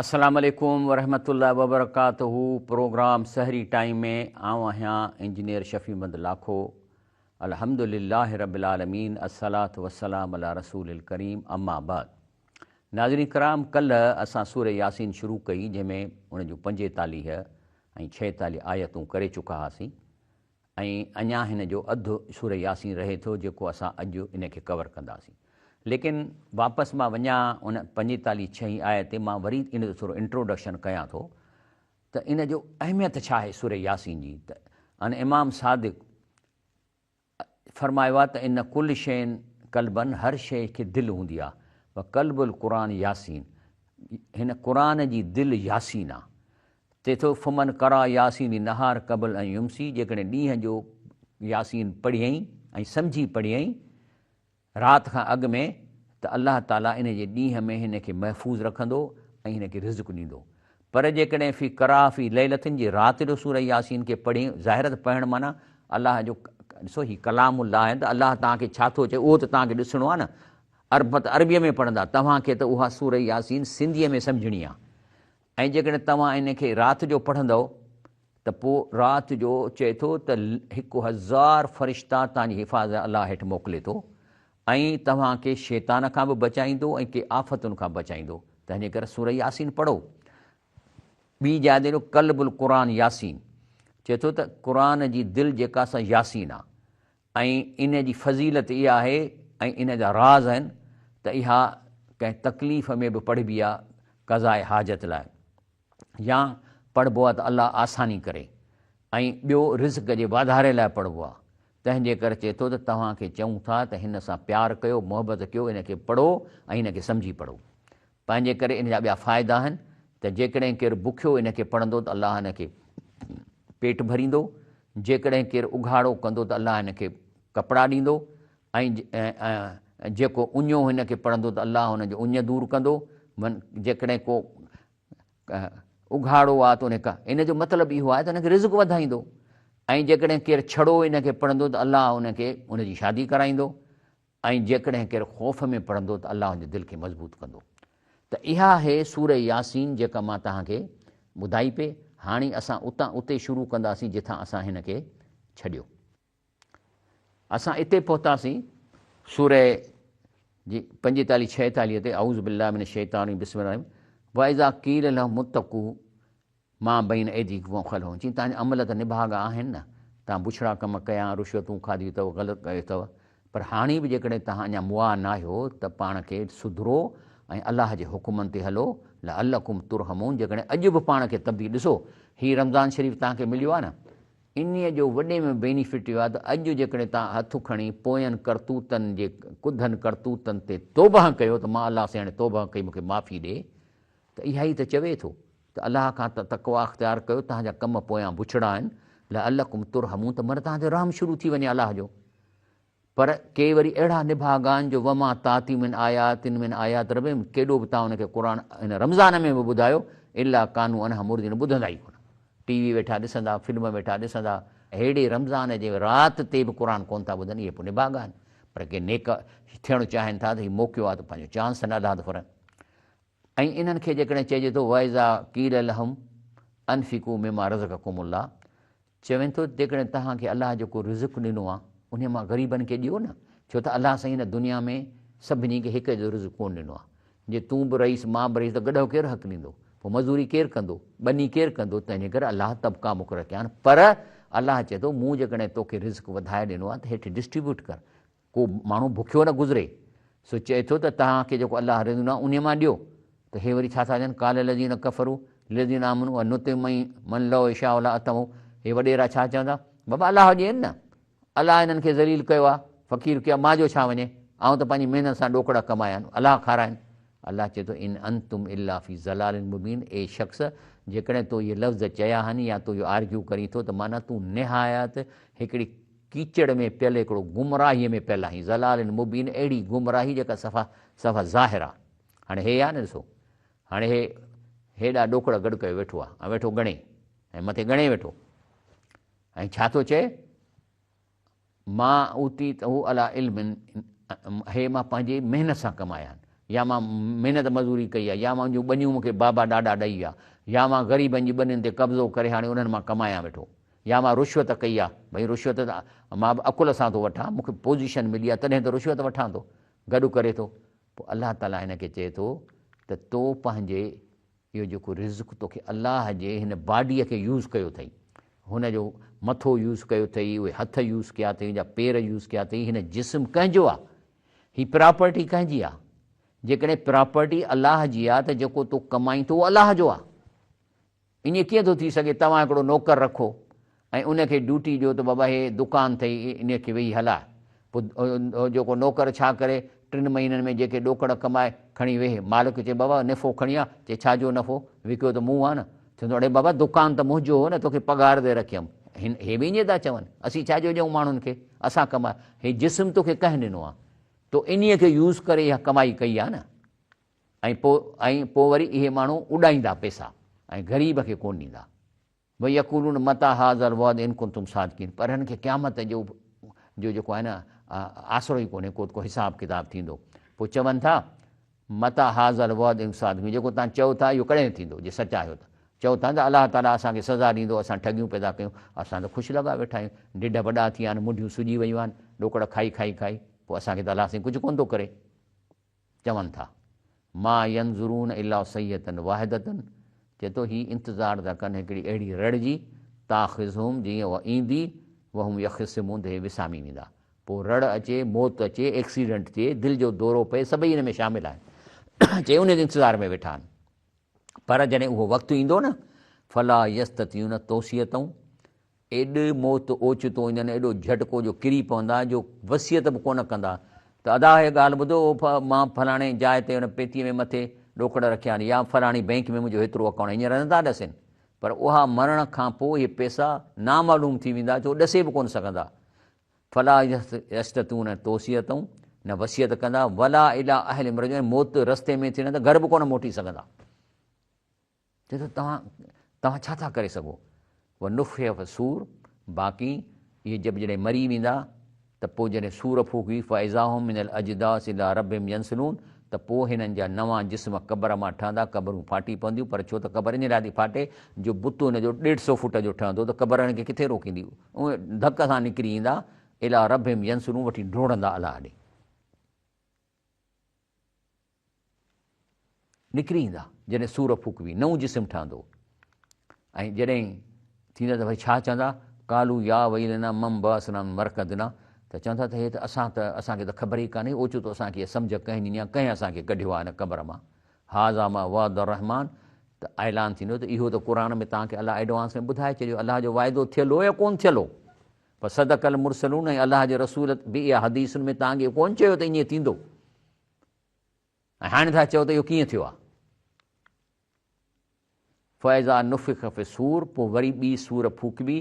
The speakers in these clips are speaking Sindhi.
السلام عليڪم ورحمة الله وبرڪاته پروگرام سحري ٽائيم ۾ آئون آهيان انجنيئر شفيع محمد لاکو الحمد لله رب العالمين الصلوة والسلام علي رسول الڪريم اما بعد ناظرين ڪرام ڪلهه اسان سورة ياسين شروع ڪئي جنهن ۾ ان جون 45 ۽ 46 آيتون ڪري چڪا هئاسين ۽ اڃا هن جو اڌ سورة ياسين رهي ٿو جيڪو اسان اڄ ان کي ڪور ڪنداسين. ليڪن واپس مان وڃان ان 45 ڇهين آيت تي مان وري ان جو ٿورو انٽروڊڪشن ڪيان ٿو ته ان جو اهميت ڇا آهي سورة ياسين جي ته ان امام صادق فرمايو آهي ته ان ڪل شيء قلبا هر شيء کي دل هوندي آهي وقلب القرآن ياسين هن قرآن جي دل ياسين آهي. چئي ٿو، فمن قرأ ياسين النهار قبل ان يمسي جيڪڏهن ڏينهن جو ياسين پڙهيائين ۽ سمجهي پڙهيائين رات کان اڳ ۾ ته الله تعالي ان جي ڏينهن ۾ هن کي محفوظ رکندو ۽ هن کي رزق ڏيندو پر جيڪڏهن في قرأ في ليلة جي رات جو سورة ياسين کي پڙهين ظاهر ته پڙهڻ معنيٰ الله جو ڏسو هي ڪلام الله آهي ته الله توهان کي ڇا ٿو چئي اهو ته توهان کي ڏسڻو آهي نه عرب ته عربيء ۾ پڙهندا توهان کي ته اها سورة ياسين سنڌيء ۾ سمجهڻي آهي ۽ جيڪڏهن توهان ان کي رات جو پڙهندؤ ته پوء رات جو چئي ٿو ته 1000 فرشتا توهان جي حفاظت الله هيٺ موڪلي ٿو ۽ توهان کي شيطان کان به بچائيندو ۽ ڪي آفتن کان بچائيندو تنهنجي ڪري سورة ياسين پڙهو. ٻي جاء تي قلب القرآن ياسين چئي ٿو ته قرآن جي دل جيڪا سا ياسين آ ۽ ان جي فضيلت اها آهي ۽ ان جا راز آهن ته اها ڪنهن تڪليف ۾ به پڙهبي آهي قضاء حاجت لاء يا پڙهبو آهي ته الله آساني ڪري ۽ ٻيو رزق جي واڌاري لاء پڙهبو آهي تنهن جي ڪري چئي ٿو ته توهان کي چئون ٿا ته هن سان پيار ڪيو محبت ڪيو ان کي پڙهو ۽ هن کي سمجهي پڙهو پنهنجي ڪري ان جا ٻيا فائدا آهن ته جيڪڏهن ڪير بکيو ان کي پڙهندو ته الله هن کي پيٽ ڀريندو، جيڪڏهن ڪير اگهاڙو ڪندو ته الله هن کي ڪپڙا ڏيندو ۽ جيڪو اڃيو هن کي پڙهندو ته الله هن جو اڃ دور ڪندو، جيڪڏهن ڪو اگهاڙو آهي ته ان کي ان جو مطلب اهو آهي ته هن کي رزق وڌائيندو ۽ جيڪڏهن ڪير ڇڙو ان کي پڙهندو ته الله ان کي ان جي شادي ڪرائيندو. ۽ جيڪڏهن ڪير خوف ۾ پڙهندو ته الله ان جي دل کي مضبوط ڪندو. ته اها آهي سورة ياسين جيڪا مان توهان کي ٻڌائي پئي. هاڻي اسان اتان اتي شروع ڪنداسين جتان اسان هن کي ڇڏيو. اسان اتي پهتاسين سورة جي 45 46 تي اعوذ بالله من الشيطان الرجيم بسم الله الرحمن الرحيم واذا قيل لهم اتقوا ما بين ايديڪم وخلفڪم چيائين توهان جا عمل ته نڀاڳا آهن نه، توهان بڇڙا ڪم ڪيا، رشوتون کاڌيون اٿو، غلط ڪيو اٿو، پر هاڻي به جيڪڏهن توهان اڃا مئا ناهيو ته پاڻ کي سڌرو ۽ الله جي حڪمن تي هلو، لعلڪم ترحمون جيڪڏهن اڄ به پاڻ کي تبديل ڏسو هي رمضان شريف توهان کي مليو آهي نه انهيء جو وڏي ۾ بينيفٽ اهو آهي ته اڄ جيڪڏهن توهان هٿ کڻي پوين ڪرتوتن جي ڪڌن ڪرتوتن تي توبهه ڪيو ته مان الله سائين هاڻي توبهه ڪئي مون کي معافي ڏي ته اها ئي ته چوي ٿو ته الله کان ته تقويٰ اختيار ڪيو، توهان جا ڪم پويان بڇڙا آهن، لعلڪم ترحمون ته من توهان تي رحم شروع ٿي وڃي الله جو. پر ڪي وري اهڙا نڀاڳا آهن جو وما تاتي من آيات من آيات ربهم ڪيڏو به توهان ان کي قرآن هن رمضان ۾ به ٻڌايو الا ڪانوا عنها معرضين ٻڌندا ئي ڪونه. ٽي وي ويٺا ڏسندا، فلم ويٺا ڏسندا، ههڙي رمضان جي رات تي به قرآن ڪونه ٿا ٻڌن، اهي پوء نڀاڳا آهن. پر ڪي نيڪ ٿيڻ چاهين ٿا ته هي موقعو آهي ته پنهنجو چانس نه الله ته ڦرن. ۽ انهن کي جيڪڏهن چئجي ٿو واذا قيل لهم انفقوا مما رزقڪم الله چوين ٿو جيڪڏهن توهان کي الله جيڪو رزق ڏنو آهي انهي مان غريبن کي ڏيو نه ڇو ته الله سائين هن دنيا ۾ سڀني کي هڪ جهڙو رزق ڪونه ڏنو آهي جي تون به رئيس مان به رئيس ته گڏهه ڪير حق ڏيندو پوء مزوري ڪير ڪندو ٻني ڪير ڪندو تنهنجي ڪري الله طبقا مقرر ڪيا آهن پر الله چئي ٿو مون جيڪڏهن توکي رزق وڌائي ڏنو آهي ته هيٺ ڊسٽريبيوٽ ڪر ڪو ماڻهو بکيو نه گذري، سو چئي ٿو ته توهان کي جيڪو الله رزق ڏنو آهي انهيء مان ڏيو، ته هي وري ڇا ٿا چون، قال الذين ڪفروا للذين آمنوا انطعم من لو يشاء الله اطعمه، هي وڏيرا ڇا چوندا، بابا الله ڏين نه، الله هنن کي ذليل ڪيو آهي، فقير ڪيو آهي، مان جو ڇا وڃي، آئون ته پنهنجي محنت سان ڏوڪڙا ڪمايا آهن، الله کارائين. الله چئي ٿو، ان انتم الا في ضلال مبين، اي شخص! جيڪڏهن تو اهي لفظ چيا آهن يا تون اهو آرگيو ڪرين ٿو ته معنيٰ تون نهايت هڪڙي ڪيچڙ ۾ پيل هڪڙو گمراهيء ۾ پيل آهين، ضلال مبين اهڙي گمراهي جيڪا صفا صفا ظاهر آ. هاڻي هي آ نه ڏسو هاڻي هي هيڏا ڏوڪڙ گڏ ڪيو ويٺو آ ۽ ويٺو ڳڻي ۽ مٿي ڳڻي ويٺو ۽ ڇا ٿو چئي ما اوتيته علي علم هي مان پنهنجي محنت سان ڪمايا آهن. يا مان محنت مزوري ڪئي آهي يا مان جون ٻنيون مون کي بابا ڏاڏا ڏئي ويا يا مان غريبن جي ٻنين تي قبضو ڪري هاڻي انهن مان ڪمايان ويٺو يا مان رشوت ڪئي آهي، ڀئي رشوت ته مان به عقل سان ٿو وٺان، مون کي پوزيشن ملي آهي تڏهن ته رشوت وٺان ٿو، گڏ ڪري ٿو. پوء الله تعاليٰ هن کي چئي ٿو ته تو پنهنجي اهو جيڪو رزق توکي الله جي هن باڊيء کي يوز ڪيو اٿئي، هن جو مٿو يوز ڪيو اٿئي، اهي هٿ يوز ڪيا اٿئي، هن جا پير يوز ڪيا اٿئي، هن جسم ڪنهن جو آهي؟ هي پراپرٽي ڪنهن جي آهي؟ جيڪڏهن پراپرٽي الله جي آهي ته جيڪو تو ڪمائين ٿو اهو الله جو آهي. ائين ڪيئن ٿو ٿي سگهي توهان هڪڙو نوڪر رکو ۽ ان کي ڊيوٽي ڏيو ته بابا هي دڪان اٿئي ان کي ويهي هلاء. پوء جيڪو نوڪر ڇا ڪري ٽن مهينن ۾ جيڪي ڏوڪڙ ڪمائي کڻي ويهي. مالڪ چئي بابا نفعو کڻي آ. چئي ڇا جو نفعو؟ وڪيو ته مون آ نه. چوندو اڙي بابا دڪان ته منهنجو هو نه توکي پگهار تي رکيم. هن هي به ائين ٿا چون اسين ڇا جو ڏيون ماڻهن کي اسان ڪمائي هي جسم توکي ڪنهن ڏنو آ؟ تو انهيء کي يوز ڪري اها ڪمائي ڪئي آ نه. ۽ پوء ۽ پوء وري اهي ماڻهو اڏائيندا پئسا ۽ غريب کي ڪونه ڏيندا. ويقولون متي هذا الوعد ان ڪنتم صادقين پر هنن کي قيامت جو جو جيڪو آهي نه آسرو ئي ڪونهي ڪو ته ڪو حساب ڪتاب ٿيندو. پوء چون ٿا متي هذا الوعد ان صادقين جيڪو توهان چئو ٿا اهو ڪڏهن ٿيندو جي سچا آهيو ته. چئو ٿا ته الله تعاليٰ اسان کي سزا ڏيندو اسان ٺڳيون پيدا ڪيون اسان ته خوش لڳا ويٺا آهيون ڍڍ وڏا ٿي ويا آهن منڍيون سڄي ويون آهن ڏوڪڙ کائي کائي کائي پوء اسان کي ته الله سائين ڪجهه ڪونه ٿو ڪري. چون ٿا، ما ينظرون الا صيحة واحدة، چئي ٿو هي انتظار ٿا ڪن هڪڙي اهڙي رڙ جي، تاخذهم جيئن اها ايندي، وهم يخصمون ته هي وسامي ويندا. پوء رڙ اچي، موت اچي، ايڪسيڊنٽ ٿئي، دل جو دورو پئي، سڀئي ان ۾ شامل آهن. چئي ان جي انتظار ۾ ويٺا آهن. پر جڏهن اهو وقت ايندو نه، فلا يستطيعون توصية ايڏ موت اوچتو ايندن ايڏو جهٽڪو جو ڪري پوندا جو وصيت به ڪونه ڪندا ته ادا هيء ڳالهه ٻڌو مان فلاڻي جاء تي ان پيتيء ۾ مٿي ڏوڪڙ رکيا آهن يا فلاڻي بئنڪ ۾ منهنجو هيترو اڪائونٽ آهي هينئر نٿا ڏسين پر اها مرڻ کان پوء اهي پئسا نامعلوم ٿي ويندا جو ڏسي به ڪونه سگهندا فلا يستطيعون توصية نه وصيت ڪندا ولا الي اهلهم يرجعون موت رستي ۾ ٿيڻ ته گهر به ڪونه موٽي سگهندا. چئي ٿو توهان توهان ڇا ٿا ڪري سگهو؟ ونفخ في الصور باقي اهي جب جڏهن مري ويندا ته پوء جڏهن صور ڦوڪبي فاذا هم من الاجداث الي ربهم ينسلون ته پوء هنن جا نوان جسم قبر مان ٺهندا قبرون ڦاٽي پونديون پر ڇو ته قبر ان لاء ٿي ڦاٽي جو بت ان جو ڏيڍ سو فوٽ جو ٺهندو ته قبر هن کي ڪٿي روڪيندي اهي ڌڪ سان نڪري ايندا الي ربهم ينسلون وٺي ڊوڙندا الله ڏي. نڪري ايندا، جڏهن سور ڦوڪبي، نئون جسم ٺهندو ۽ جڏهن ٿيندا ته وري ڇا چوندا، قالوا يا ويلنا من بعثنا من مرقدنا ته چوندا ته هي ته اسان ته اسان کي ته خبر ئي ڪانهي، اوچتو اسان کي اها سمجهه ڪنهن ڏني آهي، ڪنهن اسان کي ڪڍيو آهي هن قبر مان، هذا ما وعد الرحمان ته اعلان ٿيندو ته اهو ته قرآن ۾ توهان کي الله ايڊوانس ۾ ٻڌائي ڇڏيو، الله جو وعدو ٿيل هو يا ڪونه ٿيل هو؟ فصدق المرسلون ۽ الله جي رسول به اها حديثن ۾ توهان کي ڪونه چيو ته ائين ٿيندو. ۽ هاڻي ٿا چئو ته اهو ڪيئن ٿيو آهي؟ فاذا نفخ في الصور پوء وري ٻي صور ڦوڪبي،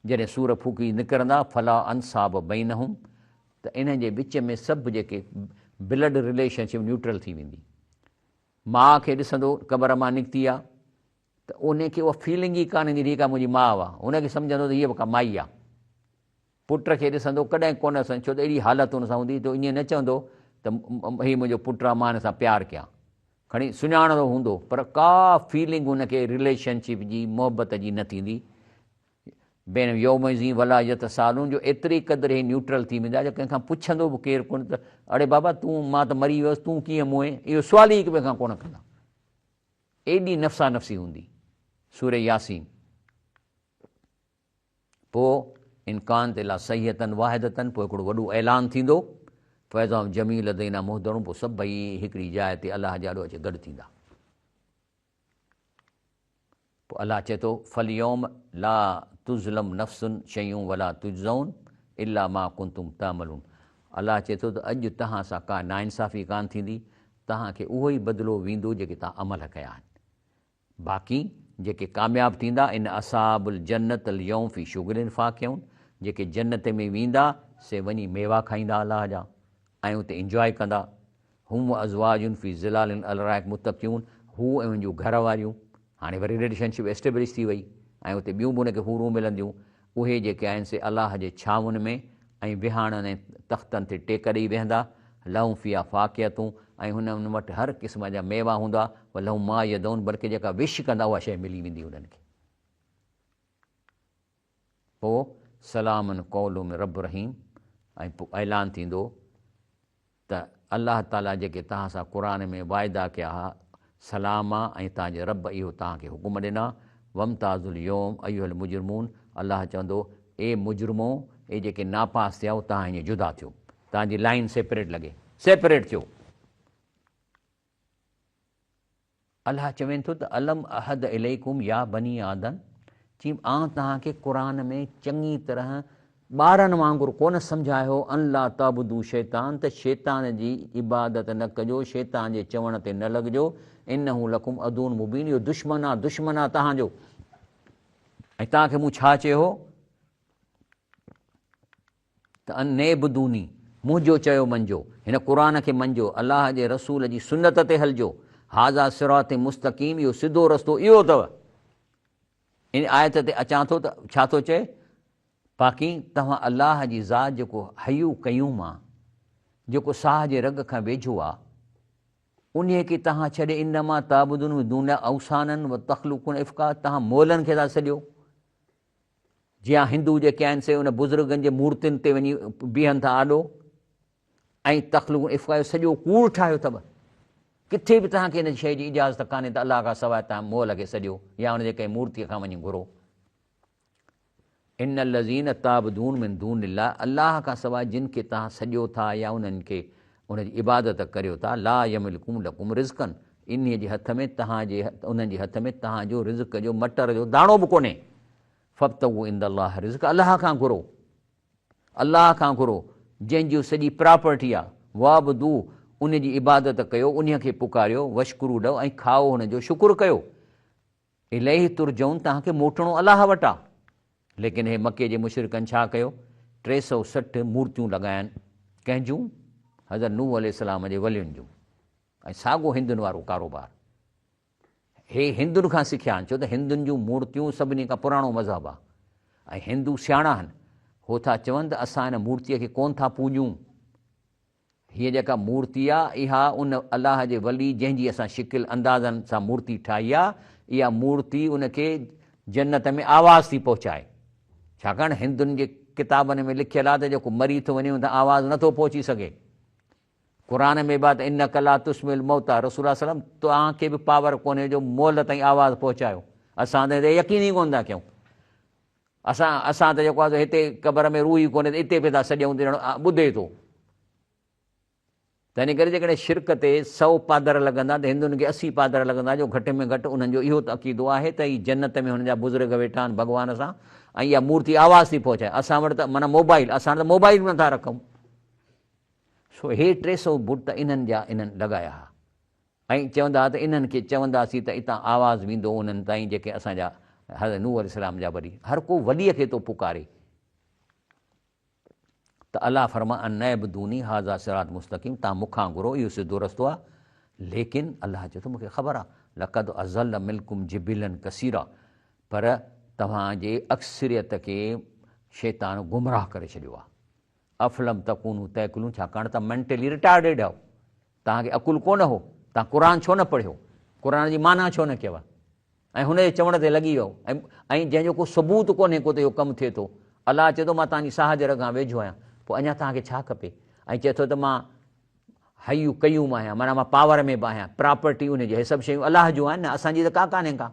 جڏهن صور ڦوڪي نڪرندا فلا انصاب بينهم ته انهن جي وچ ۾ سڀ جيڪي بلڊ رليشن شپ نيوٽرل ٿي ويندي. ماء کي ڏسندو قبر مان نڪتي آ ته ان کي اها فيلنگ ئي ڪانه ايندي ته هيء ڪا منهنجي ماء آ، هن کي سمجهندو ته هيء به ڪا مائي آ. پٽ کي ڏسندو ڪڏهن ڪونه سمجهندو ڇو ته اهڙي حالت هن سان هوندي ته ائين نه چوندو ته هي منهنجو پٽ آ مان هن سان پيار ڪيان. کڻي سڃاڻندو هوندو پر ڪا فيلنگ هن کي رليشن شپ جي محبت جي نه ٿيندي. بين يومئذ ولا يتساءلون جو ايتري قدر هي نيوٽرل ٿي ويندا جو ڪنهن کان پڇندو به ڪير ڪونه ته اڙي بابا تون مان ته مري ويس تون ڪيئن موئين اهو سوال ئي هڪ ٻئي کان ڪونه ڪندا. ايڏي نفسا نفسي هوندي. سورة ياسين. پوء ان ڪانت الا صيحة واحدة پوء هڪڙو وڏو اعلان ٿيندو، فاذا هم جميع لدينا محضرون پوء سڀئي هڪڙي جاء تي الله جي آڏو اچي گڏ ٿيندا. پوء الله چئي ٿو، فاليوم لا تظلم نفس شيء ولا تجزون الا ما ڪنتم تعملون الله چئي ٿو ته اڄ توهان سان ڪا ناانصافي ڪانه ٿيندي، توهان کي اهو ئي بدلو ويندو جيڪي توهان عمل ڪيا آهن. باقي جيڪي ڪامياب ٿيندا، ان اصحاب الجنة اليوم في شغل فاڪهون، جيڪي جنت ۾ ويندا سي وڃي ميوا کائيندا الله جا ۽ اتي انجواء ڪندا، هم وازواجهم في ظلال علي الارائڪ متڪئون، هو ۽ انهن جون گهر واريون، هاڻي وري رليشن شپ اسٽيبلش ٿي وئي ۽ اتي ٻيون به ان کي حورون ملنديون، اهي جيڪي آهن سي الله جي ڇانون ۾ ۽ وهاڻن ۽ تختن تي ٽيڪ ڏئي ويهندا، لهم فيها فاڪهة ۽ هنن وٽ هر قسم جا ميوا هوندا، ولهم ما يدعون بلڪه جيڪا وش ڪندا اها شيء ملي ويندي انهن کي. پوء سلام قول من رب رحيم ۽ پوء اعلان ٿيندو ته الله تعاليٰ جيڪي توهان سان قرآن ۾ واعدا ڪيا ها، سلام آ ۽ توهان جي رب اهو توهان کي حڪم ڏنا، وامتازوا اليوم ايها المجرمون الله چوندو، اي مجرمو، اي جيڪي ناپاس ٿيا آهيو، توهان هيئن جدا ٿيو، توهان جي لائين سيپريٽ لڳي، سيپريٽ ٿيو. الله چوين ٿو ته الم اعهد اليڪم يا بني آدم چيم آئون توهان کي قرآن ۾ چڱي طرح ٻارن وانگر ڪونه سمجهايو ان لا تعبدو شيطان ته شيطان جي عبادت نه ڪجو شيطان جي چوڻ تي نه لڳجو انه لڪم عدو مبين اهو دشمن آ دشمن آ توهان جو ۽ توهان کي مون ڇا چيو هو ته ان اعبدوني، منهنجو چيو مڃجو، هن قرآن کي مڃجو، الله جي رسول جي سنت تي هلجو، هذا صراط مستقيم اهو سڌو رستو اهو اٿو. ان آيت تي اچان ٿو ته ڇا ٿو چئي؟ باقي توهان الله جي ذات جيڪو حي قيوم آ، جيڪو ساهه جي رڳ کان ويجهو آ، انهيء کي توهان ڇڏي انما تعبدون من دون الله اوثانا وتخلقون افڪا توهان مئلن کي ٿا سڏيو. جيان هندو جيڪي آهن سي ان بزرگن جي مورتين تي وڃي بيهن ٿا آڏو ۽ تخلق افواهه سڄو ڪوڙ ٺاهيو اٿو. ڪٿي به توهان کي ان شيء جي اجازت ڪانهي ته الله کان سواء توهان مئل کي سڏيو يا ان جي ڪنهن مورتيء کان وڃي گهرو. ان الذين تعبدون من دون الله الله کان سواء جن کي توهان سڏيو ٿا يا انهن کي ان جي عبادت ڪريو ٿا لا يملڪون لڪم رزقا انهيء جي هٿ ۾ توهان جي انهن جي هٿ ۾ توهان جو رزق جو مٽر جو داڻو به ڪونهي. فابتغوا عند الله الرزق الله کان گهرو الله کان گهرو جنهن جي سڄي پراپرٽي آ واعبدوه ان جي عبادت ڪيو انهيء کي پڪاريو واشڪروا له ۽ کائو هن جو شڪر ڪيو اليه ترجعون توهان کي موٽڻو الله وٽ آ ليڪن هي مڪي جي مشرڪن ڇا ڪيو 360 مورتيون لڳاين ڪنهن جون حضرت نوح عليه السلام جي ولين جون ۽ ساڳو هندن وارو ڪاروبار هي هندن کان سکيا آهن، ڇو ته هندن جون مورتيون سڀني کان پراڻو مذهب آهي ۽ هندو سياڻا آهن. هو ٿا چون ته اسان هن مورتيء کي ڪونه ٿا پوڄون. هيء جيڪا مورتي آهي، اها ان الله جي ولي جنهن جي اسان شڪل اندازن سان مورتي ٺاهي آهي، اها مورتي ان کي جنت ۾ آواز ٿي پهچائي. ڇاڪاڻ هندن جي ڪتابن ۾ لکيل آهي ته جيڪو مري ٿو وڃي ان تائين آواز نٿو پهچي سگهي. قرآن ۾ به آهي ته انک لا تسمع الموتيٰ رسول الله صلعم توهان کي به پاور ڪونهي جو مئل تائين آواز پهچايو اسان ته هتي يقين ئي ڪونه ٿا ڪيون اسان اسان ته جيڪو آهي سو هتي قبر ۾ روح ئي ڪونهي ته اتي پئي ٿا سڏيون ته ڄڻ ٻڌي ٿو تنهن ڪري جيڪڏهن شرڪ تي سو پادر لڳندا ته هندن کي 80 پادر لڳندا جو گهٽ ۾ گهٽ انهن جو اهو ته عقيدو آهي ته هي جنت ۾ هن جا بزرگ ويٺا آهن ڀڳوان سان ۽ اها مورتي آواز ٿي پهچائي اسان وٽ ته معنيٰ موبائل اسان وٽ ته موبائل به نٿا رکون سو هي 300 بت انهن جا انهن لڳايا ها ۽ چوندا ها ته انهن کي چونداسين ته اتان آواز ويندو انهن تائين جيڪي اسان جا حضرت نوح عليه السلام جا ولي هر ڪو وليء کي ٿو پڪاري ته الله فرماء ان اعبدوني هذا صراط مستقيم تان مون کان گهرو اهو سڌو رستو آهي ليڪن الله چئي ٿو مون کي خبر آهي لقد اضل منڪم جبلا ڪثيرا پر توهان جي اڪثريت کي شيطان گمراهه ڪري ڇڏيو آهي افلم تڪونو تعقلون ڇاڪاڻ ته مينٽلي ريٽارڊيڊ آهيو، توهان کي عقل ڪونه هو، توهان قرآن ڇو نه پڙهيو، قرآن جي معنيٰ ڇو نه ڪيو ۽ هن جي چوڻ تي لڳي ويو ۽ ۽ جنهن جو ڪو ثبوت ڪونهي ڪو ته اهو ڪم ٿئي ٿو. الله چئي ٿو مان توهان جي ساهه جي رڳ کان ويجهو آهيان، پوء اڃا توهان کي ڇا کپي؟ ۽ چئي ٿو ته مان حي قيوم آهيان معنيٰ مان پاور ۾ به آهيان، پراپرٽي ان جي، هي سڀ شيون الله جون آهن نه اسان جي ته ڪا ڪانهي ڪا.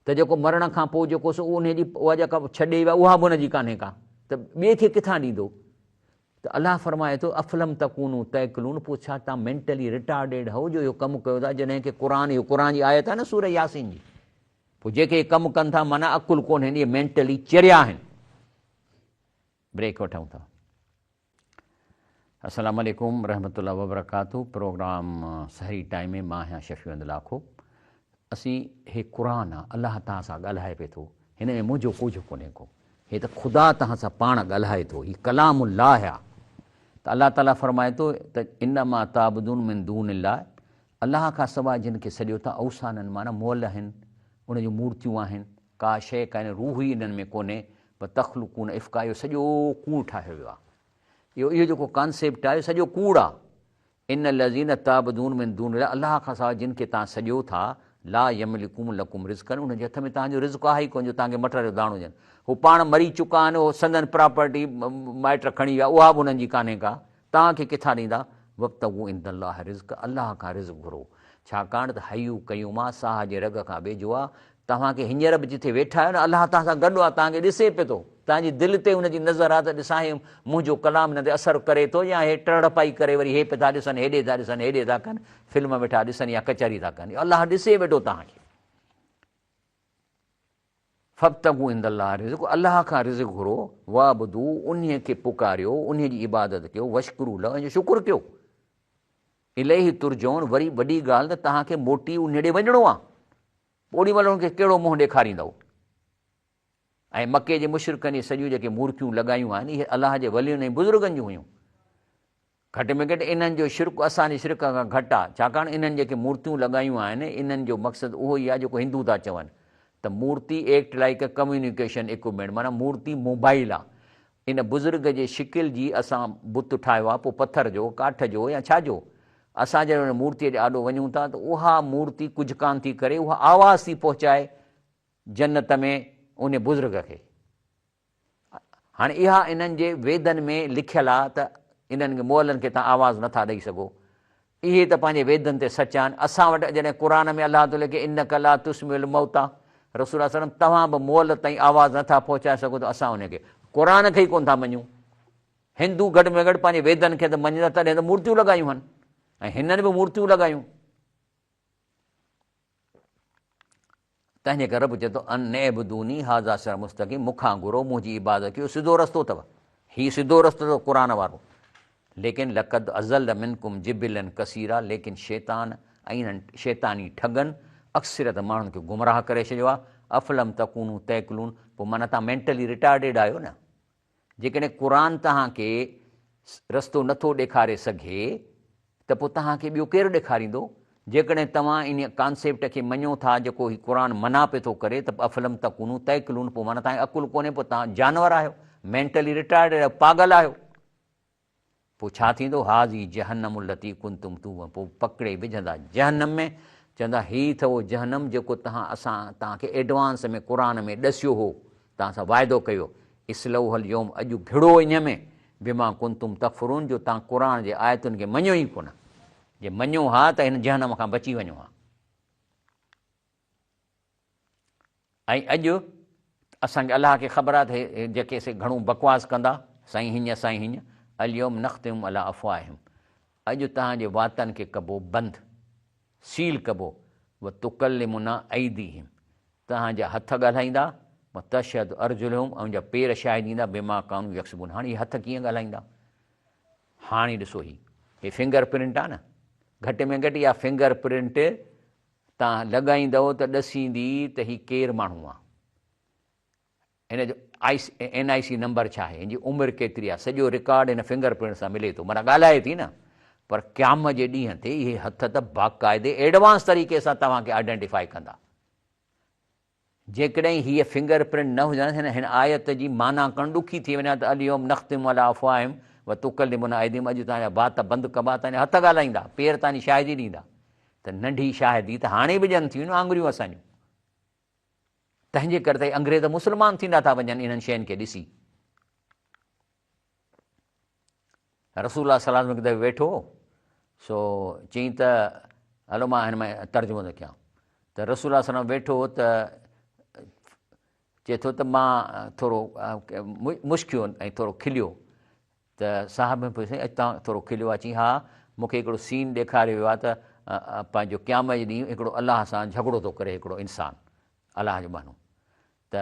ته جيڪو مرڻ کان پوء جيڪو سو انهي جي اها جيڪا ڇڏي ويا اها به ان جي ڪانهي ڪا ته ٻئي کي ڪٿان ڏيندو ته الله فرمائي ٿو افلم تڪونو تعقلون پوء ڇا توهان مينٽلي ريٽارڊيڊ هو جو اهو ڪم ڪيو ٿا جڏهن ڪي قرآن اهو قرآن جي آيت آهي نه سوره ياسين جي پوء جيڪي ڪم ڪن ٿا معنيٰ عقل ڪونهن اهي مينٽلي چريا آهن بريڪ وٺون ٿا السلام عليڪم رحمة الله وبرڪاته پروگرام سحري ٽائيم ۾ مان آهيان شفيع احمد لاکو اسين هي قرآن آ الله توهان سان ڳالهائي پئي ٿو هن ۾ منهنجو ڪجهه ڪونهي ڪو هي ته خدا توهان سان پاڻ ڳالهائي ٿو هي ڪلام الله آ ته الله تعالي فرمائي ٿو ته انما تعبدون من دون الله الله کان سواء جن کي سڏيو ٿا اوثانن معنيٰ مئل آهن ان جون مورتيون آهن ڪا شيء ڪانهي روح ئي انهن ۾ ڪونهي وتخلقون افڪا اهو سڄو ڪوڙ ٺاهيو ويو آ اهو اهو جيڪو ڪانسيپٽ آهي سڄو ڪوڙ آ. ان الذين تعبدون من دون الله الله کان سواء جن کي توهان سڏيو ٿا، لا يملڪون لڪم رزقا انهن جي هٿ ۾ توهان جو رزق آهي ئي ڪونه جو توهان کي مٽر جو داڻو ڏين. هو پاڻ مري چڪا آهن، اهو سندن پراپرٽي مائٽ کڻي ويا، اها به انهن جي ڪانهي ڪا، توهان کي ڪٿان ڏيندا؟ وابتغوا عند الله الرزق الله کان رزق گهرو، ڇاڪاڻ ته حي قيوم آ، ساهه جي رڳ کان ويجهو آ، توهان کي هينئر به جتي ويٺا آهيو نه الله توهان سان گڏ آهي، توهان کي ڏسي پيو ٿو، توهان جي دل تي ان جي نظر آهي ته ڏسان هي منهنجو ڪلام هن تي اثر ڪري ٿو يا هي ٽرڙ پائي ڪري وري هي پيا ٿا ڏسن هيڏي ٿا ڏسن هيڏي ٿا ڪن فلم ويٺا ڏسن يا ڪچهري ٿا ڪن الله ڏسي ويٺو توهان کي. فابتغوا عند الله الرزق الله کان رزق گهرو، واعبدوا انهي کي پڪاريو انهي جي عبادت ڪيو، واشڪروا له ان جو شڪر ڪيو، اليه ترجعون وري وڏي ڳالهه ته توهان کي موٽي انهي ڏي وڃڻو آهي. اوڏي مهل انهن کي ڪهڙو منهن ڏيکاريندؤ؟ ۽ مڪي جي مشرڪن اهي سڄيون جيڪي مورتيون لڳايون آهن، اهي الله جي ولين ۽ بزرگن جون هيون. گهٽ ۾ گهٽ انهن جو شرڪ اسان جي شرڪ کان گهٽ آهي، ڇاڪاڻ انهن جيڪي مورتيون لڳايون آهن، انهن جو مقصد اهو ئي آهي جيڪو هندو ٿا چون ته مورتي act like a communication equipment معنيٰ مورتي موبائل آهي. ان بزرگ جي شڪل جي اسان بت ٺاهيو آهي، پوء پٿر جو، ڪاٺ جو يا ڇا جو. اسان جڏهن ان مورتيء جي آڏو وڃون ٿا ته اها مورتي ڪجهه ڪانه ٿي ڪري، اها آواز ٿي پهچائي جنت ۾ ان بزرگ کي. هاڻي اها انهن جي ويدن ۾ لکيل آهي ته انهن مئلن کي توهان آواز نٿا ڏئي سگهو. اهي ته پنهنجي ويدن تي سچا آهن. اسان وٽ جڏهن قرآن ۾ الله ٿو لکي انک لا تسمع الموتيٰ رسول الله صلعم توهان به مئل تائين آواز نه ٿا پهچائي سگهو ته اسان ان کي قرآن کي ئي ڪونه ٿا مڃون. هندو گهٽ ۾ گهٽ پنهنجي ويدن کي ته مڃندا تڏهن ته مورتيون لڳايون هن ۽ هنن به مورتيون لڳايون. تنهنجي ڪري رب چئي ٿو، ان اعبدوني هذا صراط مستقيم مون کان گهرو منهنجي عبادت ڪيو سڌو رستو اٿو، هي سڌو رستو اٿو قرآن وارو، ليڪن لقد اضل منڪم جبلا ڪثيرا ليڪن شيطان ۽ انهن شيطاني ٺڳن اڪثريت ماڻهن کي گمراهه ڪري ڇڏيو آهي، افلم تڪونو تعقلون پوء معنيٰ توهان مينٽلي ريٽارڊيڊ آهيو نه؟ جيڪڏهن قرآن توهان کي رستو نه ٿو ڏيکاري سگهي ته پوء توهان کي ٻيو ڪير ڏيکاريندو؟ جيڪڏهن توهان ان ڪانسيپٽ کي مڃو ٿا جيڪو هي قرآن منع پئي ٿو ڪري ته افلم تڪونو تعقلون پوء معنيٰ توهان کي عقل ڪونهي پوء توهان جانور آهيو، مينٽلي ريٽارڊيڊ آهيو، پاڳل آهيو. پوء ڇا ٿيندو؟ هٰذه جهنم التي ڪنتم توعدون پوء پڪڙي وجهندا جهنم ۾، چوندا هي اٿئو جهنم جيڪو توهان اسان توهان کي ايڊوانس ۾ قرآن ۾ ڏسيو هو، توهان سان واعدو ڪيو، اصلوها اليوم اڄ گهڙو انهي ۾، بما ڪنتم تڪفرون جو توهان قرآن جي آيتن کي مڃيو ئي ڪونه، جي مڃو ها ته هن جهنم کان بچي وڃو ها. ۽ اڄ اسان کي الله کي خبر آهي ته هي جيڪي سي گهڻو بڪواس ڪندا، سائين هينئن سائين هينئن، اليوم نختم علي افواههم اڄ توهان جي واتن کي ڪبو بند، سيل ڪبو، وتڪلمنا ايديهم توهان جا هٿ ڳالهائيندا، وتشهد ارجلهم ۽ ان جا پير شاهدي ڏيندا، بما ڪانوا يڪسبون هاڻي هي هٿ ڪيئن ڳالهائيندا؟ هاڻي ڏسو هي هي فنگر پرنٽ آهي نه گهٽ ۾ گهٽ اها فنگر پرنٽ تان لڳائيندؤ ته ڏسيندي ته هي ڪير ماڻهو آ، هن جو اين آء سي نمبر ڇا آهي، هن جي عمر ڪيتري آ، سڄو رڪارڊ هن فنگر پرنٽ سان ملي ٿو، معنيٰ ڳالهائي ٿي نه، پر قيامت جي ڏينهن تي اهي هٿ ته باقاعدي ايڊوانس طريقي سان توهان کي آئيڊينٽيفائي ڪندا. جيڪڏهن هيء فنگر پرنٽ نه هجن ها هن آيت جي معنيٰ ڪرڻ ڏکي ٿي وڃي ها ته اليوم نختم علي افواههم وتڪلمنا ايديهم اڄ توهان جا وات بند ڪبا توهان جا هٿ ڳالهائيندا پير توهان جي شاهدي ڏيندا ته ننڍي شاهدي ته هاڻي به ڏين ٿيون نه آڱريون اسان جون تنهن جي ڪري ته انگريز مسلمان ٿيندا ٿا وڃن انهن شين کي ڏسي. رسول الله صلي الله عليه وسلم هڪ دفعي ويٺو هو، سو چيائين ته هلو مان هن ۾ ترجمو ٿو ڪيان ته رسول الله صلي الله عليه وسلم ويٺو هو ته چئي ٿو ته مان ٿورو مشڪيو ۽ ٿورو کليو ته صاحب پڇيو سائين اڄ تان ٿورو کليو آ چيائين ها مون کي هڪڙو سين ڏيکاريو ويو آ ته پنهنجو قيامت جي ڏينهن هڪڙو الله سان جهڳڙو ٿو ڪري هڪڙو انسان الله جو ٻانهو ته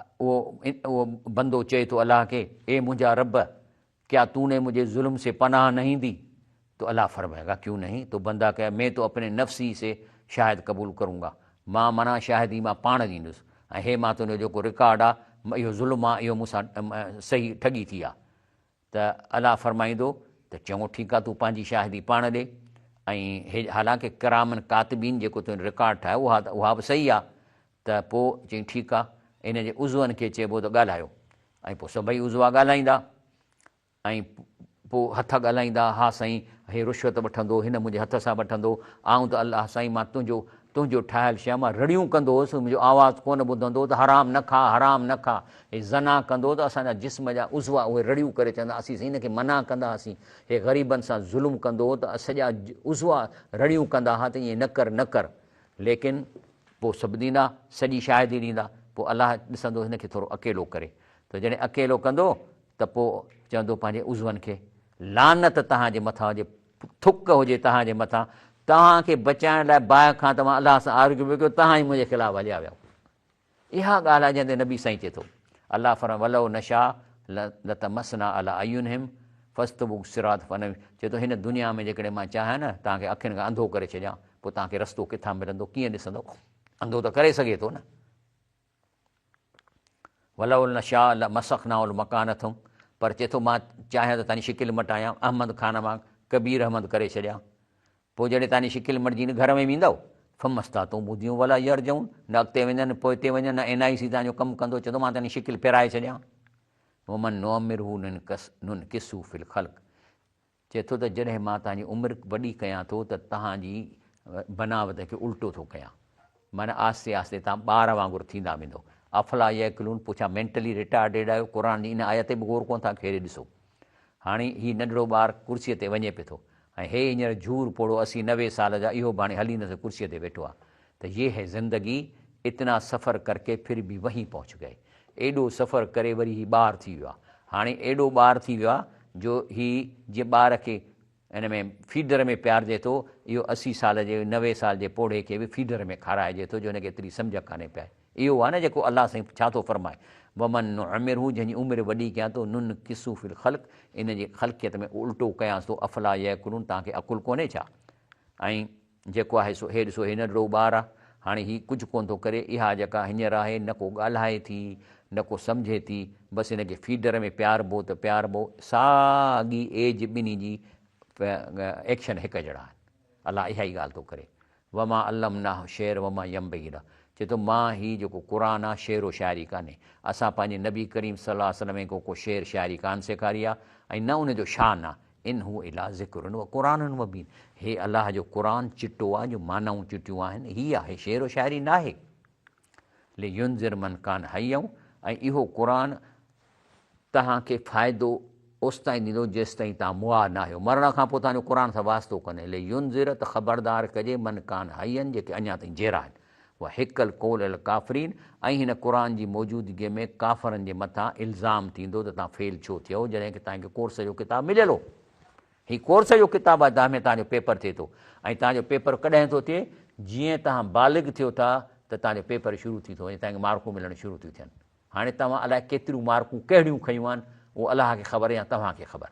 اهو اهو بندو چئي ٿو الله کي، اي منهنجا رب! ڪيا تو ني مجهي ظلم سي پناهه نهين the? تو الله فرمائي گا، ڪيون نهين؟ تو بنده ڪهي، مين تو اپني نفس هي سي شاهد قبول ڪرون گا، مان معنيٰ شاهدي مان پاڻ ڏيندس ۽ هي مان تنهنجو جيڪو رڪارڊ آ، اهو ظلم آ، اهو مون سان صحيح ٺڳي ٿي آ. ته الله فرمائيندو ته چڱو ٺيڪ آ تون پنهنجي شاهدي پاڻ ڏي ۽ هي حالانڪه ڪرامن ڪاتبين جيڪو تنهنجو رڪارڊ ٺاهيو اها ته اها به صحيح آ ته پوء چئين ٺيڪ آ ان جي عضون کي چئبو ته ڳالهايو ۽ پوء سڀئي عضوا ڳالهائيندا ۽ پوء هٿ ڳالهائيندا، ها سائين، هي رشوت وٺندو، هن منهنجي هٿ سان وٺندو، آئون ته الله سائين مان تنهنجو، تنهنجو ٺاهيل شيء مان رڙيون ڪندو هوس، منهنجو آواز ڪونه ٻڌندو هو ته حرام نه کاء، حرام نه کاء. هي زنا ڪندو ته اسان جا جسم جا عضوا اهي رڙيون ڪري چوندا، اسين سائين هن کي منع ڪندا هئاسين. هي غريبن سان ظلم ڪندو هو ته سڄا عضوا رڙيون ڪندا ها ته ائين نه ڪر، نه ڪر. ليڪن پوء سڀ ڏيندا، سڄي شاهدي ڏيندا، پوء الله ڏسندو هن کي ٿورو اڪيلو ڪري ته جڏهن اڪيلو ڪندو ته پوء چوندو پنهنجي عضون کي، لعنت توهان جي مٿان هجي، ٿڪ هجي توهان جي مٿان، توهان کي بچائڻ لاء باهه کان ته مان الله سان آرگيو ڪيو، توهان ئي منهنجي خلاف هليا ويا. اها ڳالهه آهي جنهن تي نبي سائين چئي ٿو، الله فرمائي ولو نشاء لطمسنا علي اعينهم فاستبقوا الصراط فانا چئي ٿو هن دنيا ۾ جيڪڏهن مان چاهيان نه توهان کي اکين کان انڌو ڪري ڇڏيان پوء توهان کي رستو ڪٿان ملندو ڪيئن ڏسندو انڌو ته ڪري سگهي ٿو نه. ولو نشاء لمسخناهم لمڪانتهم پر چئي ٿو مان چاهيان ته توهان جي شڪل مٽايان احمد خان مان ڪبير احمد ڪري ڇڏيان پوء جڏهن توهان جي شڪل مٽجي نه گهر ۾ ويندؤ فمستاتون ٻڌيون ولا يرجعون نه اڳتي وڃن نه پوئتي وڃن نه اين آء سي توهان جو ڪم ڪندو چوندو مان توهان جي شڪل ڦيرائي ڇڏيان ومن نعمره ننڪسه في الخلق چئي ٿو ته جڏهن مان توهان جي عمر وڏي ڪيان ٿو ته توهان جي بناوت کي الٽو ٿو ڪيان معنيٰ آهستي آهستي توهان ٻار وانگر ٿيندا ويندو. افلا يعقلون پوء ڇا مينٽلي ريٽارڊيڊ آهيو قرآن جي ان آيت تي به غور ڪونه ٿا ڪيو ڏسو هاڻي هي ننڍڙو ٻار ڪرسيء تي وڃي پيو ٿو ۽ هي هينئر جهور پوڙهو 80 90 سال جا اهو به هاڻي هلي نه سگهي ڪرسيء تي ويٺو آهي ته يه هي زندگي اتنا سفر ڪرڪي ڦر ڀي وهين پهچ گئي ايڏو سفر ڪري وري هي ٻار ٿي ويو آهي هاڻي ايڏو ٻار ٿي ويو آهي جو هي جيئن ٻار کي ان ۾ فيڊر ۾ پيارجي ٿو اهو 80 سال جي 90 سال جي پوڙهي کي به فيڊر ۾ کارائجي ٿو جو هن کي ايتري سمجهه ڪانهي پئي اهو آهي نه جيڪو الله سائين ڇا ٿو فرمائي ومن نعمره جنهن جي عمر وڏي ڪيان ٿو ننڪسه في الخلق ان جي خلقيت ۾ الٽو ڪيانس ٿو افلا يعقلون توهان کي عقل ڪونهي ڇا ۽ جيڪو آهي سو هي ڏسو هي ننڍڙو ٻار آ، هاڻي هي ڪجهه ڪونه ٿو ڪري، اها جيڪا هينئر آهي نه ڪو ڳالهائي ٿي نه ڪو سمجهي ٿي، بس هن کي فيڊر ۾ پياربو ته پياربو، ساڳي ايج ٻنهي جي ايڪشن هڪ جهڙا آهن. الله اها ئي ڳالهه ٿو ڪري. وما علمناه الشعر وما ينبغي له چئي ٿو مان هي جيڪو قرآن آ شعر و شاعري ڪانهي، اسان پنهنجي نبي ڪريم صلي الله عليه وسلم کي ڪو شعر شاعري ڪانه سيکاري آ ۽ نه ان جو شان آ، ان هو الا ذڪر و قرآن مبين هي الله جو قرآن چٽو آهي جو معنائون چٽيون آهن هي آهي شعر و شاعري ناهي لينذر من ڪان حيا ۽ اهو قرآن توهان کي فائدو اوستائين ڏيندو جيستائين توهان مئا ناهيو مرڻ کان پوء توهان جو قرآن سان واسطو ڪونهي لينذر ته خبردار ڪجي من ڪان حيا جيڪي اڃا تائين جيئرا آهن وحق القول علي الڪافرين ۽ هن قرآن جي موجودگيء ۾ ڪافرن جي مٿان الزام ٿيندو ته توهان فيل ڇو ٿيؤ جڏهن ڪه توهان کي ڪورس جو ڪتاب مليل هو. هي ڪورس جو ڪتاب آهي تنهن ۾ توهان جو پيپر ٿئي ٿو ۽ توهان جو پيپر ڪڏهن ٿو ٿئي جيئن توهان بالغ ٿيو ٿا ته توهان جو پيپر شروع ٿي ٿو وڃي توهان کي مارڪون ملڻ شروع ٿيون ٿين هاڻي توهان الائي ڪيتريون مارڪون ڪهڙيون کنيون آهن اهو الله کي خبر يا توهان کي خبر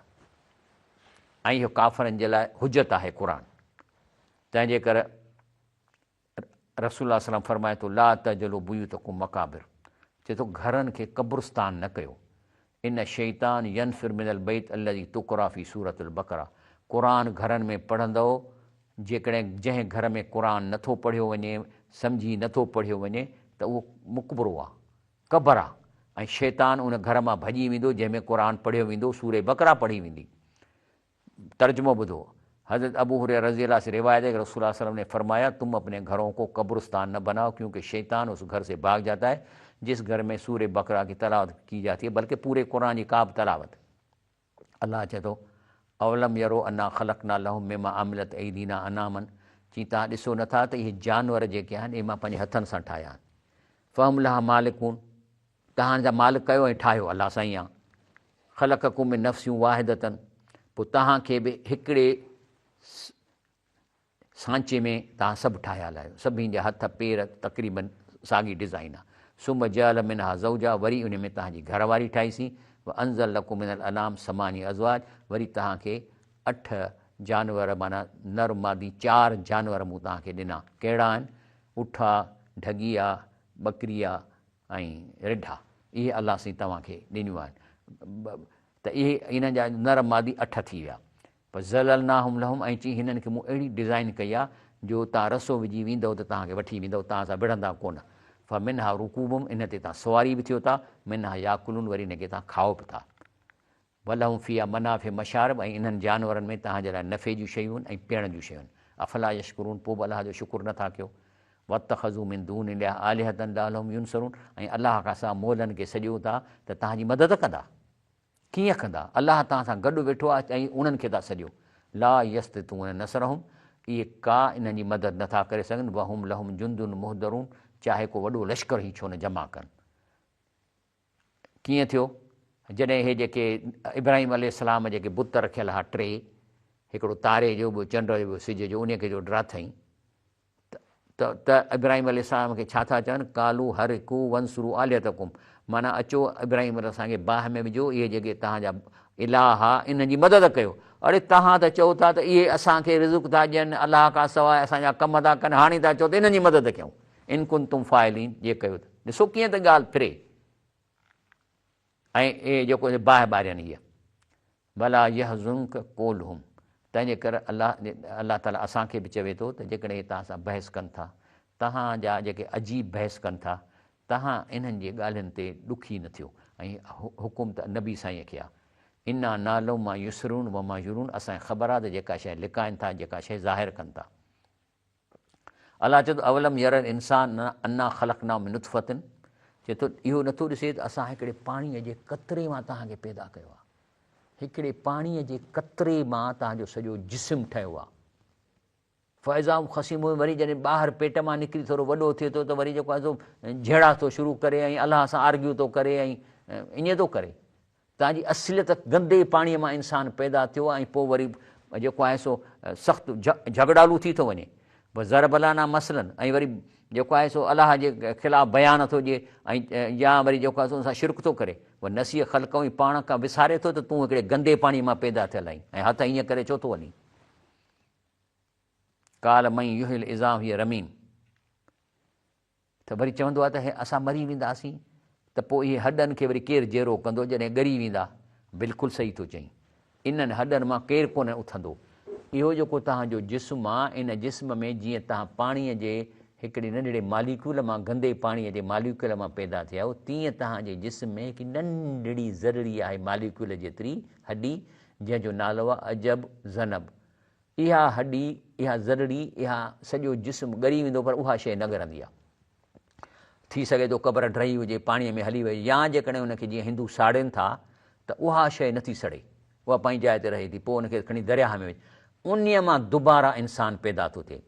۽ اهو ڪافرن جي لاء حجت آهي قرآن تنهن جي ڪري رسول الله صلعم فرمائي ٿو، لا تجعلوا بيوتڪم مقابر، چئي ٿو گهرن کي قبرستان نه ڪيو، ان الشيطان ينفر من البيت الذي تقرا في سورة البقره، قرآن گهرن ۾ پڙهندؤ، جيڪڏهن جنهن گهر ۾ قرآن نه ٿو پڙهيو وڃي، سمجهي نه ٿو پڙهيو وڃي ته اهو مقبرو آ، قبر آ، ۽ شيطان ان گهر مان ڀڄي ويندو جنهن ۾ قرآن پڙهيو ويندو، سورة بقره پڙهي ويندي. ترجمو ٻڌو، حضرت ابو هريره رضي الله سي روايت هي ڪه رسول الله صلعم ني فرمايا تم اپني گهرون ڪو قبرستان نه بناؤ ڪيونڪه شيطان اس گهر سي ڀاگ جاتا هي جس گهر ۾ سوره بقره ڪي تلاوت ڪي جاتي هي بلڪه پوري قرآن جي ڪا به تلاوت. الله چئي ٿو، اولم يرو انا خلقنا لهم مما عملت ايدينا انعاما چي توهان ڏسو نه ٿا ته اهي جانور جيڪي آهن اهي مان پنهنجي هٿن سان ٺاهيا آهن فهم لها مالڪون توهان جا مالڪ ڪيو ۽ ٺاهيو الله سائين آ. خلقڪم من نفس واحدة پوء توهان کي به هڪڙي سانچي ۾ توهان سڀ ٺاهيل آهيو، سڀني جا هٿ پير تقريباً ساڳي ڊزائين آ. ثم جعل منها زوجها وري ان ۾ توهان جي گهر واري ٺاهيسين، وانزل لڪم من الانعام ثمانية ازواج وري توهان کي اٺ جانور معنيٰ نر مادي چار جانور مون توهان کي ڏنا، ڪهڙا آهن؟ اٺ آ، ڍڳي آ، ٻڪري آ ۽ رڍا، اهي الله سائين توهان کي ڏنيون آهن ته اهي انهن جا نر مادي اٺ ٿي ويا. فذللناهم لهم ۽ چي هنن کي مون اهڙي ڊزائين ڪئي آهي جو توهان رسو وجهي ويندؤ ته توهان کي وٺي ويندؤ، توهان سان وڙهندا ڪونه. فمنها رڪوبهم ان تي توهان سواري به ٿيو ٿا، منها ياڪلون وري ان کي توهان کائو به ٿا. ولهم فيها منافع مشارب ۽ انهن جانورن ۾ توهان جي لاء نفعي جون شيون ۽ پيئڻ جون شيون. افلا يشڪرون پوء به الله جو شڪر نه ٿا ڪيو. واتخذوا من دون الله آلهة لعلهم ينصرون ۽ الله کان سواء مولن کي سڏيو ٿا ته توهان جي مدد ڪندا. ڪيئن ڪندا؟ الله توهان سان گڏ ويٺو آهي ۽ انهن کي ٿا سڏيو. لا يستطيعون نصرهم اهي ڪا انهن جي مدد نه ٿا ڪري سگهن وهم لهم جند محضرون چاهي ڪو وڏو لشڪر ئي ڇو نه جمع ڪن. ڪيئن ٿيو؟ جڏهن اهي جيڪي ابراهيم عليه السلام جيڪي بت رکيل ها ٽي، هڪڙو تاري جو، ٻيو چنڊ جو، ٻيو سج جو، انهيء کي جو ڊراٿئين ته ته ابراهيم عليه السلام کي ڇا ٿا چون؟ قالوا حرقوا وانصروا آلهتڪم معنيٰ اچو ابراهيم عليه السلام کي باهه ۾ وجهو، اهي جيڪي توهان جا الاهه ها انهن جي مدد ڪيو. اڙي توهان ته چئو ٿا ته اهي اسان کي رزق ٿا ڏين، الله کان سواء اسان جا ڪم ٿا ڪن، هاڻي ٿا چئو ته انهن جي مدد ڪيون. ان ڪنتم فاعلين جي ڪيو ته ڏسو ڪيئن ته ڳالهه ڦري ۽ اهي جيڪو باهه ٻارين هيء ولا يحزنک قولهم تنهن جي ڪري الله الله تعالي اسان کي به چوي ٿو ته جيڪڏهن اهي توهان سان بحث ڪن ٿا توهان جا جيڪي عجيب بحث ڪن ٿا توهان انهن جي ڳالهين تي ڏکي نه ٿيو ۽ حڪم ته نبي سائين کي آهي انا نعلم ما يسرون وما يعلنون اسان کي خبر آهي ته جيڪا شيء لڪائن ٿا جيڪا شيء ظاهر ڪن ٿا. الله چئي ٿو اولم ير الانسان انا خلقناه من نطفة چئي ٿو اهو نٿو ڏسي ته اسان هڪڙي پاڻيء جي قطري مان توهان کي پيدا ڪيو آهي هڪڙي پاڻيء جي قطري مان توهان جو سڄو جسم ٺهيو آهي فاذا هم خصيم وري جڏهن ٻاهر پيٽ مان نڪري ٿورو وڏو ٿئي ٿو ته وري جيڪو آهي سو جهيڙا ٿو شروع ڪري ۽ الله سان آرگيو ٿو ڪري ۽ ائين ٿو ڪري تان جي اصليت گندي پاڻيء مان انسان پيدا ٿيو ۽ پوء وري جيڪو آهي سو سخت جهڳڙالو ٿي ٿو وڃي. وضرب لنا مثلا ۽ وري جيڪو آهي سو الله جي خلاف بيان ٿو ڏئي ۽ يا وري جيڪو آهي سو ان سان شرڪ ٿو ڪري. ونسي خلقه ۽ پاڻ کان وساري ٿو ته تون هڪڙي گندي پاڻيء مان پيدا ٿيل آهين ۽ هٿ ائين ڪري ڇو ٿو هلين. قال من يحيي العظام وهي رميم. ته وري چوندو آهي ته اسان مري وينداسين ته پوء اهي هڏن کي وري ڪير جيئرو ڪندو جڏهن ڳري ويندا. بلڪل صحيح ٿو چئين. انهن هڏن مان ڪير ڪونه اٿندو. اهو جيڪو توهان جو جسم آ ان جسم ۾ جيئن توهان پاڻيء جي هڪڙي ننڍڙي ماليڪيول مان گندي پاڻيء جي ماليڪيول مان پيدا ٿيا آهيو تيئن توهان جي جسم ۾ هڪ ننڍڙي ذرڙي آهي ماليڪيول جيتري هڏي جنهن جو نالو آ عجب ذنب اها هڏي، اها ذرڙي، اها سڄو جسم ڳري ويندو پر اها شيء نه ڳرندي آهي. ٿي سگهي ٿو قبر ڊهي هجي، پاڻيء ۾ هلي وئي يا جيڪڏهن ان کي جيئن هندو ساڙين ٿا ته اها شيء نٿي سڙي، اها پنهنجي جاء تي رهي ٿي، پوء ان کي کڻي درياهه ۾ وجهه. انهيء مان دوباره انسان پيدا ٿو ٿئي.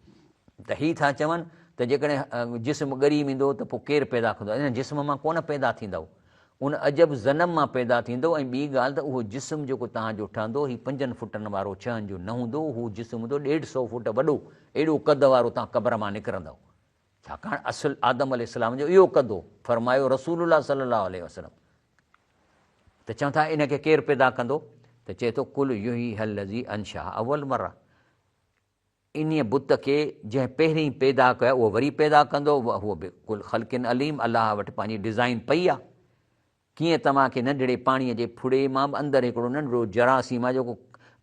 ته هي ٿا چون ته جيڪڏهن جسم ڳري ويندو ته پوء ڪير پيدا ڪندو؟ ان جسم مان ڪونه پيدا ٿيندؤ. ان عجب ذنب مان پيدا ٿيندو ۽ ٻي ڳالهه ته اهو جسم جيڪو توهان جو ٺهندو هي پنجن فٽن وارو ڇهن جو نه هوندو هو جسم هوندو ڏيڍ سئو فوٽ وڏو ايڏو قد وارو توهان قبر مان نڪرندؤ ڇاڪاڻ اصل آدم عليه السلام جو اهو قد هو فرمايو رسول الله صلي الله عليه وسلم ته چون ٿا ان کي ڪير پيدا ڪندو ته چئي ٿو قل يحييها الذي انشاها اول مره انهيء بت کي جنهن پهرين پيدا ڪيو اهو وري پيدا ڪندو، وهو بڪل خلق عليم، الله وٽ پنهنجي ڊزائين پئي آ. ڪيئن توهان کي ننڍڙي پاڻيء جي ڦڙي مان به اندر هڪڙو ننڍڙو جراثيم آ جيڪو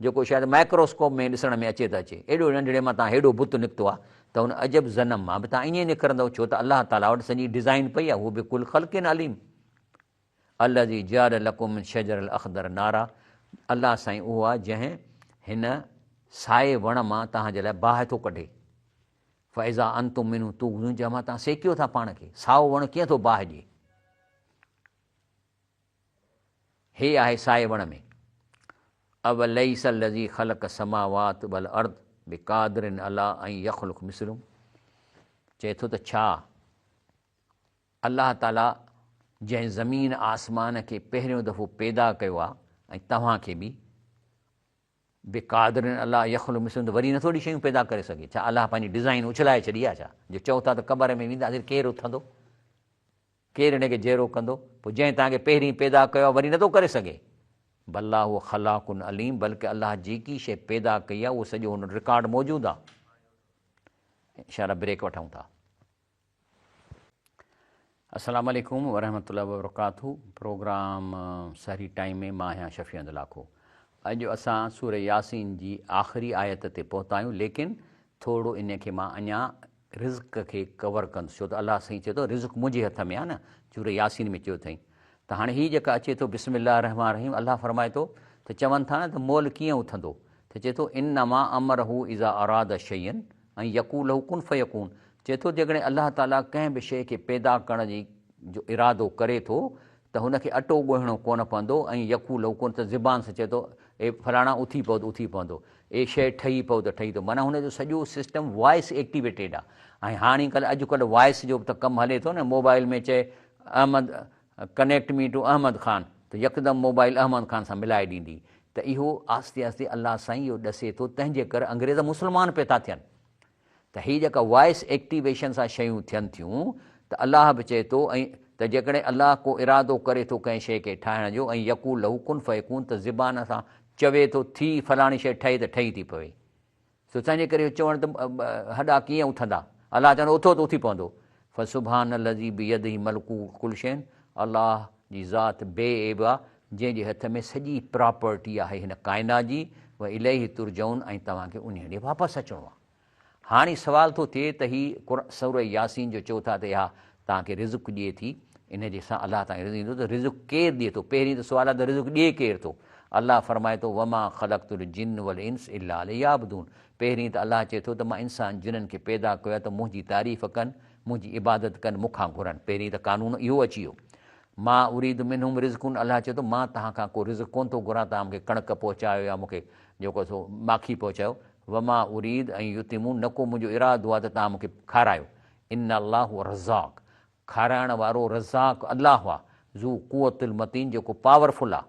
جيڪو شايد مائڪروسڪوپ ۾ ڏسڻ ۾ اچي ته اچي، ايڏو ننڍڙي مان تان هيڏو بت نڪتو آ ته ان عجب ذنب مان به توهان ائين ئي نڪرندؤ ڇو ته الله تعاليٰ وٽ سڄي ڊزائين پئي آ، هو بڪل خلق عليم. الذي جعل لڪم من شجر الاخضر نارا الله سائين اهو آهي جنهن هن سائي وڻ مان توهان جي لاء باهه ٿو ڪڍي فاذا انتم منه توقدون جنهن مان توهان سيڪيو ٿا پاڻ کي سائو وڻ ڪيئن ٿو باهه ڏئي هي آهي سائي وڻ ۾ اوليس الذي خلق السماوات والارض بقادر علي ان يخلق مثلهم چئي ٿو ته ڇا الله تعاليٰ جنهن زمين آسمان کي پهريون دفعو پيدا ڪيو آهي ۽ توهان کي به، بقادر عليٰ يخلق مثلهم ته وري نٿو اهڙيون شيون پيدا ڪري سگهي؟ ڇا الله پنهنجي ڊزائين اڇلائي ڇڏي آهي ڇا؟ جو چئو ٿا ته قبر ۾ وينداسين ڪير اٿندو؟ ڪير ان کي جيئرو ڪندو؟ پوء جنهن توهان کي پهرين پيدا ڪيو آهي وري نٿو ڪري سگهي؟ بل الله هو خلاق عليم بلڪه الله جيڪي شيء پيدا ڪئي آهي اهو سڄو هن وٽ رڪارڊ موجود آهي. انشاء الله بريڪ وٺون ٿا. السلام عليڪم ورحمة الله وبرڪاته پروگرام سحري ٽائيم ۾ مان آهيان شفيع احمد لاکو اڄ اسان سورة ياسين جي آخري آيت تي پهتا آهيون ليڪن ٿورو ان کي مان اڃا رزق کي ڪور ڪندس ڇو ته الله سائين چئي ٿو رزق منهنجي هٿ ۾ آهي نه سورة ياسين ۾ چيو اٿائين. ته هاڻي هي جيڪا اچي ٿو بسم الله الرحمٰن الرحيم الله فرمائي ٿو ته چون ٿا نه ته مئل ڪيئن اٿندو ته چئي ٿو انما امره اذا اراد شيئا ان يقول له ڪن فيڪون چئي ٿو جيڪڏهن الله تعاليٰ ڪنهن به شيء کي پيدا ڪرڻ جي جو ارادو ڪري ٿو ته هن کي اٽو ڳوهڻو ڪونه پوندو ۽ يقول له ڪن ته زبان سان چئي ٿو اي فلاڻا اٿي پئو ته اٿي پوندو اي شيء ٺهي پئو ته ٺهي ٿو معنيٰ هن جو سڄو سسٽم وائس ايڪٽيويٽيڊ آهي ۽ هاڻي ڪلهه اڄ ڪلهه وائس جو به ته ڪم هلي ٿو نه موبائل ۾ چئي Ahmed connect me to Ahmed Khan ته يڪدم موبائل احمد خان سان ملائي ڏيندي ته اهو آهستي آهستي الله سائين اهو ڏسي ٿو تنهن جي ڪري انگريز مسلمان پئي ٿا ٿين ته هي جيڪا وائس ايڪٽيويشن سان شيون ٿين ٿيون ته الله به چئي ٿو ۽ ته جيڪڏهن الله ڪو ارادو ڪري ٿو ڪنهن شيء کي ٺاهڻ جو ۽ يقول له ڪن فيڪون ته زبان سان چوي ٿو ٿي فلاڻي شيء ٺهي ته ٺهي ٿي پوي سو تنهن جي ڪري اهو چوڻ ته هڏا ڪيئن اٿندا؟ الله چوندو اٿو ته اٿي پوندو. فسبحان الذي بيده ملڪوت ڪل شيء الله جي ذات بي عيب آ جنهن جي هٿ ۾ سڄي پراپرٽي آهي هن ڪائنات جي واليه ترجعون ۽ توهان کي انهيء ڏي واپس اچڻو آ. هاڻي سوال ٿو ٿئي ته هي سوره ياسين جو چئو ٿا ته اها توهان کي رزق ڏئي ٿي، ان جي سان الله توهان کي رزق ڏيندو ته رزق ڪير ڏئي ٿو؟ پهرين ته سوال آهي ته رزق ڏئي ڪير ٿو؟ الله فرمائي ٿو، وما خلقت الجن والانس الا ليعبدون پهرين ته الله چئي ٿو ته مان انسان جنن کي پيدا ڪيو آهي ته منهنجي تعريف ڪن، منهنجي عبادت ڪن، مون کان گهرن. پهرين ته قانون اهو اچي ويو. ما اريد منهم رزق الله چئي ٿو مان توهان کان ڪو رزق ڪونه ٿو گهران توهان مون کي ڪڻڪ پهچايو يا مون کي جيڪو سو ماکي پهچايو. وما اريد ان يطعمون نه ڪو منهنجو ارادو آهي ته توهان مون کي کارايو. ان الله هو الرزاق کارائڻ وارو رزاق الله آ ذو قوت المتين جيڪو پاور فل آ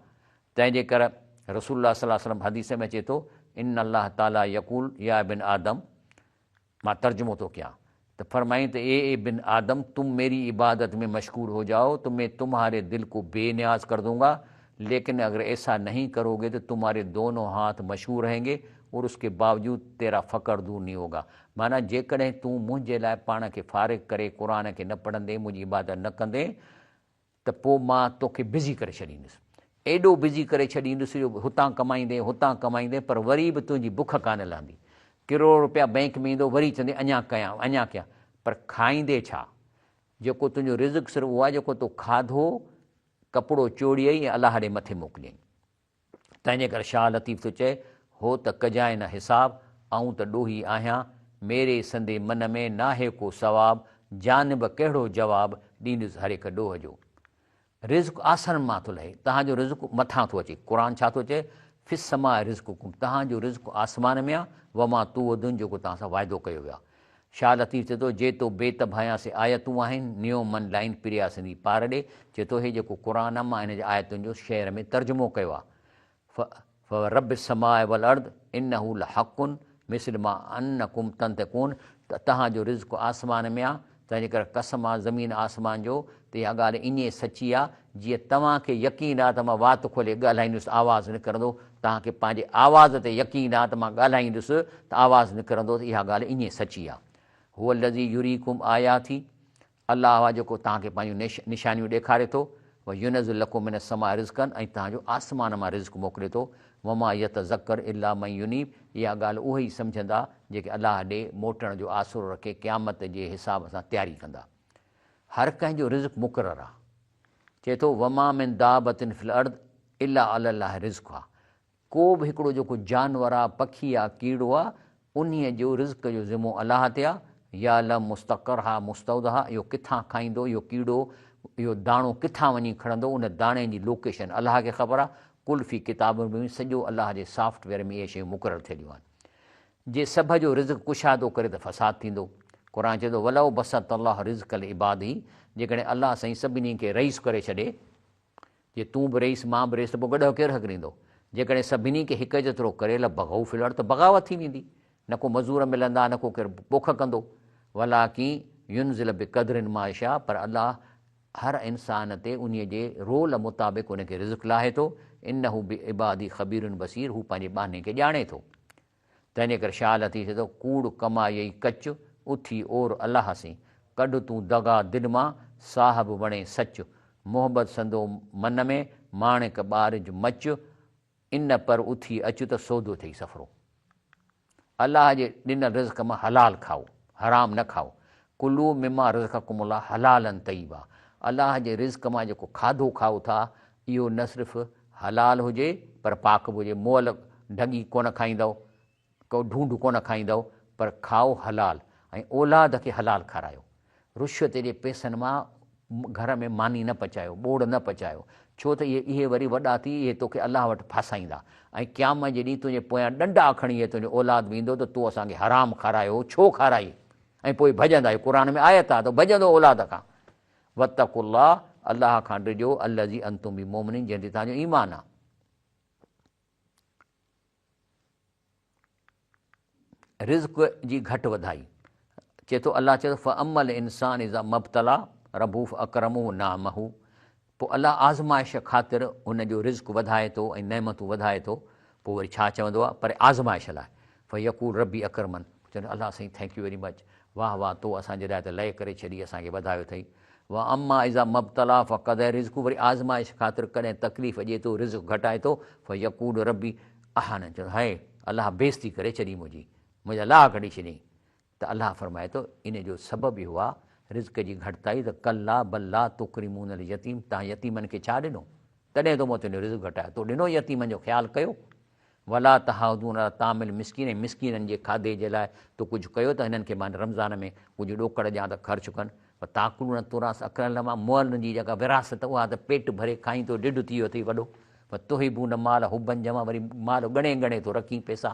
تنهن جي ڪر رسول الله صلي الله عليه وسلم حديث ۾ اچي ٿو ان الله تعالي يقول يا ابن آدم مان ترجمو ٿو ڪيان ته فرمائين ته اي ابن آدم تم ميري عبادت ۾ مشغول هو جائو تو مين تمهاري دل کو بي نياز ڪر دون گا ليڪن اگر ايسا نهين ڪروگي تو تمهاري دونو هاٿ مشغول رهين گي اور اس ڪي باوجود تيرا فقر دور نهين هوگا معنيٰ جيڪڏهن تون منهنجي لاء پاڻ کي فارغ ڪري قرآن کي نه پڙهندين، منهنجي عبادت نه ڪندين ته پوء مان توکي بزي ڪري ڇڏيندس. ايڏو بزي ڪري ڇڏيندس جو هتان ڪمائيندين هتان ڪمائيندين پر وري به تنهنجي بک ڪانه لهندي. ڪروڙ روپيا بئنڪ ۾ ايندو وري چوندين اڃا ڪيان اڃا ڪيان پر کائيندي ڇا؟ جيڪو تنهنجو رزق صرف اهو آهي جيڪو تو کاڌو، ڪپڙو چوڙيئي ۽ الله ڏي مٿي موڪليئي. تنهن جي ڪري شاهه لطيف ٿو چئي، هو ته ڪجانء نه حساب، آئون ته ڏوهي آهيان، ميري سندي من ۾ ناهي ڪو ثواب، جانب ڪهڙو جواب، ڏيندس هر هڪ ڏوهه جو. رزق آسرن مان ٿو لهي، توهان جو رزق مٿان ٿو اچي. قرآن ڇا ٿو چئي، في السماء رزقڪم، توهان جو رزق آسمان ۾ آ، وما توعدون جيڪو توهان سان واعدو ڪيو ويو آ. شاهه لطيف چئي ٿو، جي تو بيت ڀانيان سي آيتون آهن، نيو من لائين پريا سندي پار ڏي. چئي ٿو هي جيڪو قرآن آ مان ان جي آيتن جو شعر ۾ ترجمو ڪيو آ. فورب السماء والارض انه لحق مثل ما انڪم تنطقون ته توهان جو رزق آسمان ۾ آ، تنهن جي ڪري قسم آ زمين آسمان جو ته اها ڳالهه ائين سچي آ جيئن توهان کي يقين آ ته مان وات کولي ڳالهائيندس آواز نڪرندو، توهان کي پنهنجي آواز تي يقين آ ته مان ڳالهائيندس ته آواز نڪرندو ته اها ڳالهه ائين سچي آ. هو الذي يريڪم آياته الله اهو آ جيڪو توهان کي پنهنجون نشانيون ڏيکاري ٿو، وينزل لڪم من السماء رزقا ۽ توهان جو آسمان مان رزق موڪلي ٿو، وما يتذڪر الا من ينيب اها ڳالهه اهي ئي سمجهندا جيڪي الله ڏي موٽڻ جو آسرو رکي قيامت جي حساب سان تياري ڪندا. هر ڪنهن جو رزق مقرر آ. چئي ٿو، وما من دابة في الارض الا علي الله رزقها ڪو به هڪڙو جيڪو جانور آ، پکي آ، ڪيڙو آ، انهيء جو رزق جو ذمو الله تي آ، يعلم مستقرها مستودعها اهو ڪٿان کائيندو، اهو ڪيڙو، اهو داڻو ڪٿان وڃي کڻندو، ان داڻي جي لوڪيشن الله کي خبر آ، ڪل في ڪتاب مبين سڄو الله جي سافٽ ويئر ۾ اهي شيون مقرر ٿيليون آهن. جي سڀ جو رزق ڪشادو ڪري ته فساد ٿيندو. قرآن چئي ٿو، ولو بسط الله الرزق لعباده جيڪڏهن الله سائين سڀني کي رئيس ڪري ڇڏي، جي تون به رئيس مان به رئيس ته پوء گڏهه ڪير هڪليندو؟ جيڪڏهن سڀني کي هڪ جيترو ڪري لبغوا في الارض ته بغاوت ٿي ويندي، نه ڪو مزور ملندا نه ڪو ڪير پوک ڪندو. ولڪن ينزل بقدر ما يشاء پر الله هر انسان تي انهي جي رول مطابق ان کي رزق لاهي ٿو، انه بعباده خبير بصير هو پنهنجي ٻانهي کي ڄاڻي ٿو. تنهن جي ڪري شاهه لطيف چئي ٿو، ڪوڙ ڪمايئي ڪچ، اٿي اور الله سين، ڪڍ تون دغا دل مان، صاحب وڻي سچ، محبت سندو من ۾، ماڻڪ ٻارج مچ، ان پر اٿي اچ ته سودو ٿئي سفرو. الله جي ڏنل رزق مان حلال کائو، حرام نه کائو. ڪلو مما رزقڪم الله حلالا طيبا. الله جي رزق مان جيڪو کاڌو کائو ٿا اهو نه صرف حلال هجي پر پاڪ به هجي. مئل ڍڳي ڪونه کائيندؤ، ڪو ڍونڍ ڪونه کائيندؤ پر کائو حلال ۽ اولاد کي حلال کارايو. رشوت جي پئسن مان گهر ۾ ماني نه پچايو، ٻوڙ نه پچايو، ڇو ته اهي اهي وري وڏا ٿي اهي توکي الله وٽ ڦاسائيندا ۽ قيامت جي ڏينهن تنهنجي پويان ڏنڊا کڻي اهي تنهنجو اولاد به ايندو ته تو اسان کي حرام کارايو هو، ڇو کارائي؟ ۽ پوء ڀڄندا، هي قرآن ۾ آيت آهي ته ڀڄندو اولاد کان. واتقوا الله، الله کان ڊڄو، الذي انتم به مؤمنين جنهن تي توهان جو ايمان آهي. رزق جي گهٽ وڌائي چئي ٿو الله چئي ٿو فاما الانسان اذا ما ابتلاه ربه فاڪرمه ونعمه پوء الله آزمائش خاطر ان جو رزق وڌائي ٿو ۽ نعمتون وڌائي ٿو پوء وري ڇا چوندو آهي پر آزمائش لاء فيقول ربي اڪرمن چوندو الله سائين thank you very much واهه واهه تو اسان جي لاء ته لئه ڪري ڇڏي اسان کي وڌايو اٿئي. واما اذا ما ابتلاه فقدر رزقه وري آزمائش خاطر ڪڏهن تڪليف ڏئي ٿو رزق گهٽائي ٿو فيقول ربي اهانن چوندو هاء الله بيعزتي ڪري ڇڏي منهنجي منهنجا لاهه ڪڍي ڇڏيائين ته الله فرمائي ٿو ان جو سبب اهو آهي رزق جي گهٽتائي ته ڪلا بل لا تڪرمون اليتيم توهان يتيمن کي ڇا ڏنو تڏهن ٿو مون تنهنجو رزق گهٽايو تو ڏنو يتيمن جو خيال ڪيو ولا تحاضون علي طعام المسڪين ۽ مسڪينن جي کاڌي جي لاء تو ڪجهه ڪيو ته هنن کي مان رمضان ۾ ڪجهه ڏوڪڙ ڏيان ته خرچ ڪن. وتاڪلون التراث اڪلا لما مئلن جي جيڪا وراثت اها ته پيٽ ڀري کائين ٿو ڍڍ ٿي ويو اٿئي وڏو. وتحبون المال حبا جما وري مال ڳڻي ڳڻي ٿو رکين پئسا.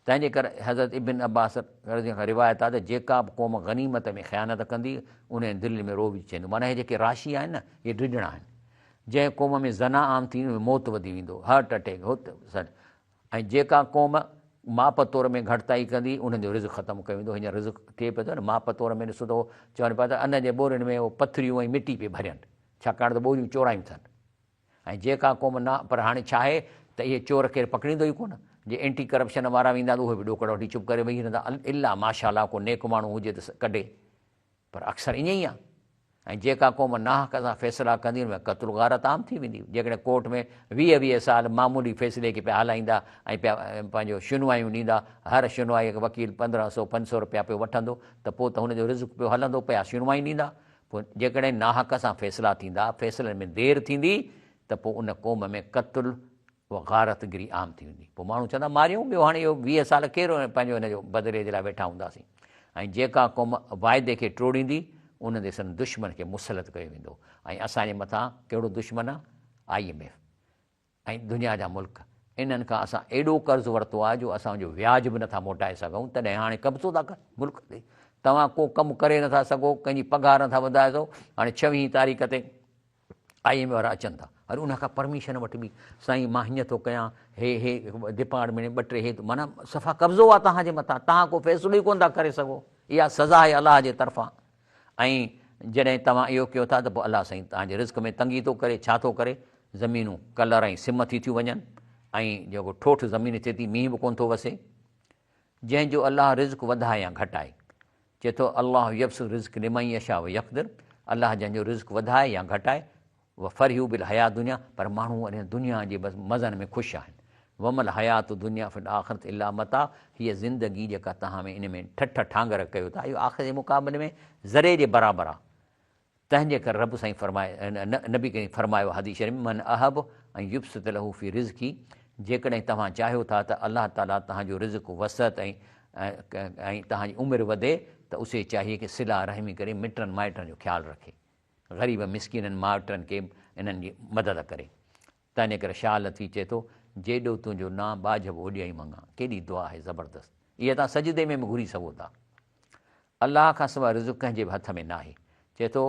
تنهن جي ڪري حضرت ابن عباس رضي کان روايت آهي ته جيڪا به قوم غنيمت ۾ خيانت ڪندي انهن جي دلين ۾ روء وجهي ڇڏيندو معنيٰ هي جيڪي راشي آهن نه اهي ڊڄڻا آهن. جنهن قوم ۾ زنا عام ٿي ويندي ان ۾ موت وڌي ويندو، هارٽ اٽيڪ، هت سڏ ۽ جيڪا قوم ماپ تور ۾ گهٽتائي ڪندي انهن جو رزق ختم ڪيو ويندو. هينئر رزق ٿئي پيو ٿو نه ماپ تور ۾ ڏسو ته هو چون پيا ته ان جي ٻورين ۾ پٿريون ۽ مٽي پئي ڀرين ڇاڪاڻ ته ٻوريون چورايون اٿن. ۽ جيڪا قوم نه پر هاڻي ڇا آهي ته اهي چور ڪير پڪڙيندو ئي ڪونه جي اينٽي ڪرپشن وارا ويندا ته اهي به ڏوڪڙ وٺي چپ ڪري ويهي رهندا الا ماشاء الله ڪو نيڪ ماڻهو هجي ته ڪڍي پر اڪثر ائين ئي آهي ۽ جيڪا قوم ناحق سان فيصلا ڪندي ان ۾ قتل غارت عام ٿي ويندي جيڪڏهن ڪورٽ ۾ 20 20 سال معمولي فيصلي کي پيا هلائيندا ۽ پيا پنهنجو شنوايون ڏيندا هر شنوائي وڪيل 1500 500 روپيا پيو وٺندو ته پوء ته هن جو رزق پيو هلندو پيا شنوايون ڏيندا پوء جيڪڏهن ناحق سان فيصلا ٿيندا، فيصلن ۾ دير ٿيندي ته پوء ان قوم ۾ قتل و غارت گري عام ٿي ويندي. پوء ماڻهو چوندا ماريون ٻيو هاڻي اهو 20 سال ڪير پنهنجو هن جو بدلي جي لاء ويٺا هونداسين. ۽ جيڪا قوم واعدي کي ٽوڙيندي ان تي سندن دشمن کي مسلط ڪيو ويندو. ۽ اسان جي مٿان ڪهڙو دشمن آ؟ I M F. ۽ دنيا جا ملڪ انهن کان اسان ايڏو قرض ورتو آهي جو اسان ان جو وياج به نٿا موٽائي سگهون تڏهن هاڻي قبضو ٿا ڪن ملڪ تي توهان ڪو ڪم ڪري نٿا سگهو ڪنهن جي پگهار نٿا وڌائي سگهو هاڻي ڇويهين تاريخ تي I M وارا اچن ٿا وري ان کان پرميشن وٺبي سائين مان هيئن ٿو ڪيان هي هي ڊپارٽمينٽ ٻه ٽي هي معنيٰ صفا قبضو آهي توهان جي مٿان توهان ڪو فيصلو ئي ڪونه ٿا ڪري سگهو اها سزا آهي الله جي طرفان ۽ جڏهن توهان اهو ڪيو ٿا ته پوء الله سائين توهان جي رزق ۾ تنگي ٿو ڪري، ڇا ٿو ڪري؟ زمينون ڪلر ۽ سم ٿي ٿيون وڃن ۽ جيڪو ٺوٺ زمين ٿئي ٿي مينهن به ڪونه ٿو وسي. جنهن جو الله رزق وڌائي يا گهٽائي. چئي ٿو الله يبسط الرزق لمن يشاء ويقدر الله جنهن جو رزق وڌائي يا گهٽائي وفرحوا بالحياة الدنيا پر ماڻهو ان دنيا جي بس مزن ۾ خوش آهن. وما الحياة الدنيا في الاخرة الا متاع هيء زندگي جيڪا توهان ۾ ان ۾ ٺٺ ٺانگر ڪيو ٿا اهو آخرت جي مقابلي ۾ ذري جي برابر آهي. تنهن جي ڪري رب سائين فرمائي نبي ڪريم فرمايو حديث شريف ۾ من احب ان يبسط له في رزقه جيڪڏهن توهان چاهيو ٿا ته الله تعالي توهان جو رزق وسعت ۽ ۽ توهان جي عمر وڌي ته اسي چاهيي ڪه صله رحمي ڪري مٽن مائٽن جو خيال رکي. غريب مسڪينن مائٽن کي انهن جي مدد ڪري. تنهن ڪري شاهه لطيف چئي ٿو، جيڏو تنهنجو نانء ٻاجهه به اوڏيائين مڱان. ڪيڏي دعا آهي زبردست. اها توهان سجدي ۾ به گهري سگهو ٿا. الله کان سواء رزق ڪنهن جي به هٿ ۾ ناهي. چئي ٿو،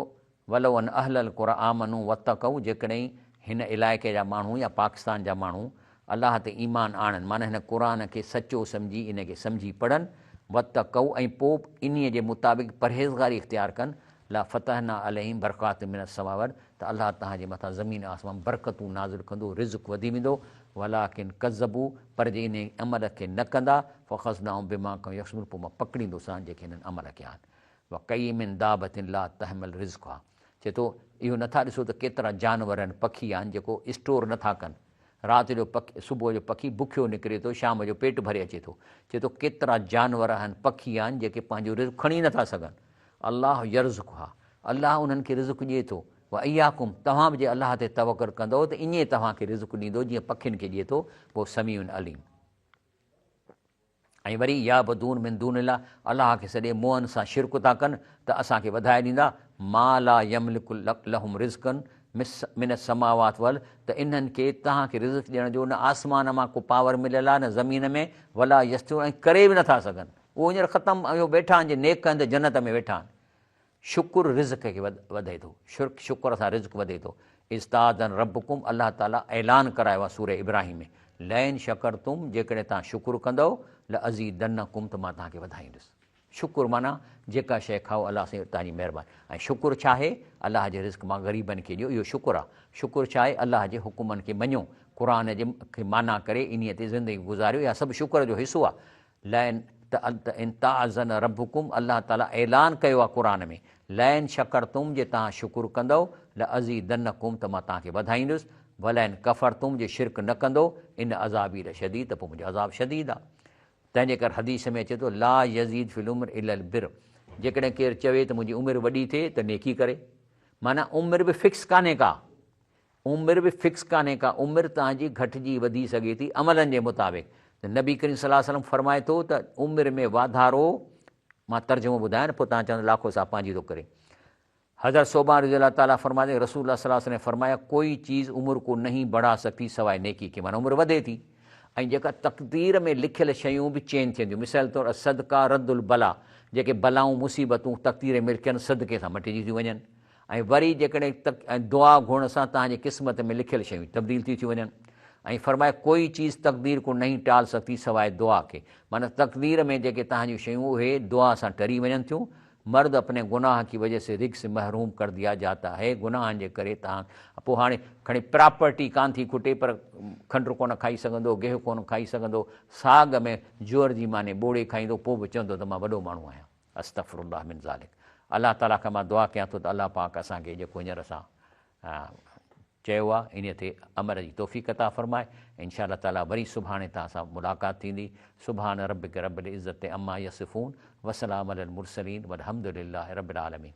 ولو ان اهل القري آمنوا واتقوا جيڪڏهن هن علائقي جا ماڻهو يا پاڪستان جا ماڻهو الله تي ايمان آڻن معنيٰ هن قرآن کي سچو سمجهي ان کي سمجهي پڙهن، واتقوا ۽ پوء انهيء جي مطابق پرهيزگاري اختيار ڪن، لفتحنا عليهم برڪات من السماء والارض ته الله توهان جي مٿان زمين آسمان برڪتون نازل ڪندو، رزق وڌي ويندو، ولڪن ڪذبوا پر جي انهي عمل کي نه ڪندا، فاخذناهم بما ڪانوا يڪسبون پوء مان پڪڙيندوسان جيڪي هنن عمل ڪيا آهن. وڪاين من دابة لا تحمل رزقها چئي ٿو اهو نٿا ڏسو ته ڪيترا جانور آهن پکي آهن جيڪو اسٽور نٿا ڪن، رات جو پکي صبح جو پکي بکيو نڪري ٿو شام جو پيٽ ڀري اچي ٿو چئي ٿو ڪيترا جانور آهن پکي آهن جيڪي پنهنجو رزق کڻي نٿا سگهن الله يرزقها الله انهن کي رزق ڏئي ٿو. واياڪم توهان به جي الله تي توڪل ڪندؤ ته ائين توهان کي رزق ڏيندو جيئن پکين کي ڏئي ٿو، وهو سميع عليم. ۽ وري يعبدون من دون الله الله کي سڏي منهن سان شرڪ ٿا ڪن ته اسان کي وڌائي ڏيندا، ما لا يملڪ لهم رزقا من السماوات والارض ته انهن کي توهان کي رزق ڏيڻ جو نه آسمان مان ڪو پاور مليل آهي نه زمين ۾ ولا يستطيعون ۽ ڪري به نٿا سگهن اهو هينئر ختم اهو ويٺا آهن جي نيڪ آهن ته جنت ۾ ويٺا آهن شڪر رزق کي وڌائي ٿو شرڪ شڪر سان رزق وڌي ٿو اذ تاذن ربڪم الله تعالي اعلان ڪرايو آهي سوره ابراهيم ۾ لئن شڪرتم جيڪڏهن توهان شڪر ڪندؤ لازيدنڪم ته مان توهان کي وڌائيندس شڪر معنيٰ جيڪا شيء کائو الله سائين توهان جي مهرباني ۽ شڪر ڇا آهي الله جي رزق مان غريبن کي ڏيو اهو شڪر آهي شڪر ڇا آهي الله جي حڪمن کي مڃو قرآن جي کي معنيٰ ڪري انهي تي زندگي گذاريو اها سڀ شڪر جو حصو آهي لئن ان تاذن ربڪم الله تعالي اعلان ڪيو آهي قرآن ۾ لئن شڪرتم جي توهان شڪر ڪندؤ لازيدنڪم ته مان توهان کي وڌائيندس ولئن ڪفرتم جي شرڪ نه ڪندو ان عذابي لشديد ته پوء منهنجو عذاب شديد آهي تنهن جي ڪري حديث ۾ اچي ٿو لا يزيد في العمر الا البر جيڪڏهن ڪير چوي ته منهنجي عمر وڏي ٿئي ته نيڪي ڪري معنيٰ عمر به فڪس ڪانهي ڪا عمر به فڪس ڪانهي ڪا عمر توهان جي گهٽجي وڌي سگهي ٿي عملن جي مطابق ته نبي ڪريم صلي الله عليه وسلم فرمائي ٿو ته عمر ۾ واڌارو مان ترجمو ٻڌايان نه پوء توهان چوندو لاکو صاحب پنهنجي ٿو ڪري حضرت ثوبان رضي الله تعالٰي فرمائي ٿو رسول الله صلي الله عليه وسلم فرمايا ڪوئي چيز عمر کو نهين بڙها سڪتي سواء نيڪي ڪي معنيٰ عمر وڌي ٿي ۽ جيڪا تقدير ۾ لکيل شيون به چينج ٿين ٿيون مثال طور الصدقه رد البلا جيڪي بلائون مصيبتون تقدير ۾ لکيل صدقي سان مٽجي ٿيون وڃن ۽ وري جيڪڏهن دعا گهرڻ سان توهان جي قسمت ۾ لکيل شيون تبديل ٿي ٿيون وڃن ۽ فرمايو ڪوئي چيز تقدير ڪو نهين ٽال سڪتي سواء دعا ڪي معنيٰ تقدير ۾ جيڪي توهان جون شيون اهي دعا سان ٽري وڃن ٿيون مرد اپني گناهه ڪي وجه سي رزق سي محروم ڪر ديا جاتا هي گناهن جي ڪري توهان پوء هاڻي کڻي پراپرٽي ڪانه ٿي کٽي پر کنڊ ڪونه کائي سگهندو گيهه ڪونه کائي سگهندو ساڳ ۾ جوئر جي ماني ٻوڙي کائيندو پوء به چوندو ته مان وڏو ماڻهو آهيان استغفر الله من ذلک الله تعالي کان مان دعا ڪيان ٿو ته الله پاڪ اسان کي جيڪو هينئر اسان چيو آهي انهي تي عمل جي توفيق عطا فرمائي انشاء الله تعالي وري سڀاڻي توهان سان ملاقات ٿيندي سبحان ربک رب العزت عما يصفون وسلام علي المرسلين والحمد لله رب العالمين.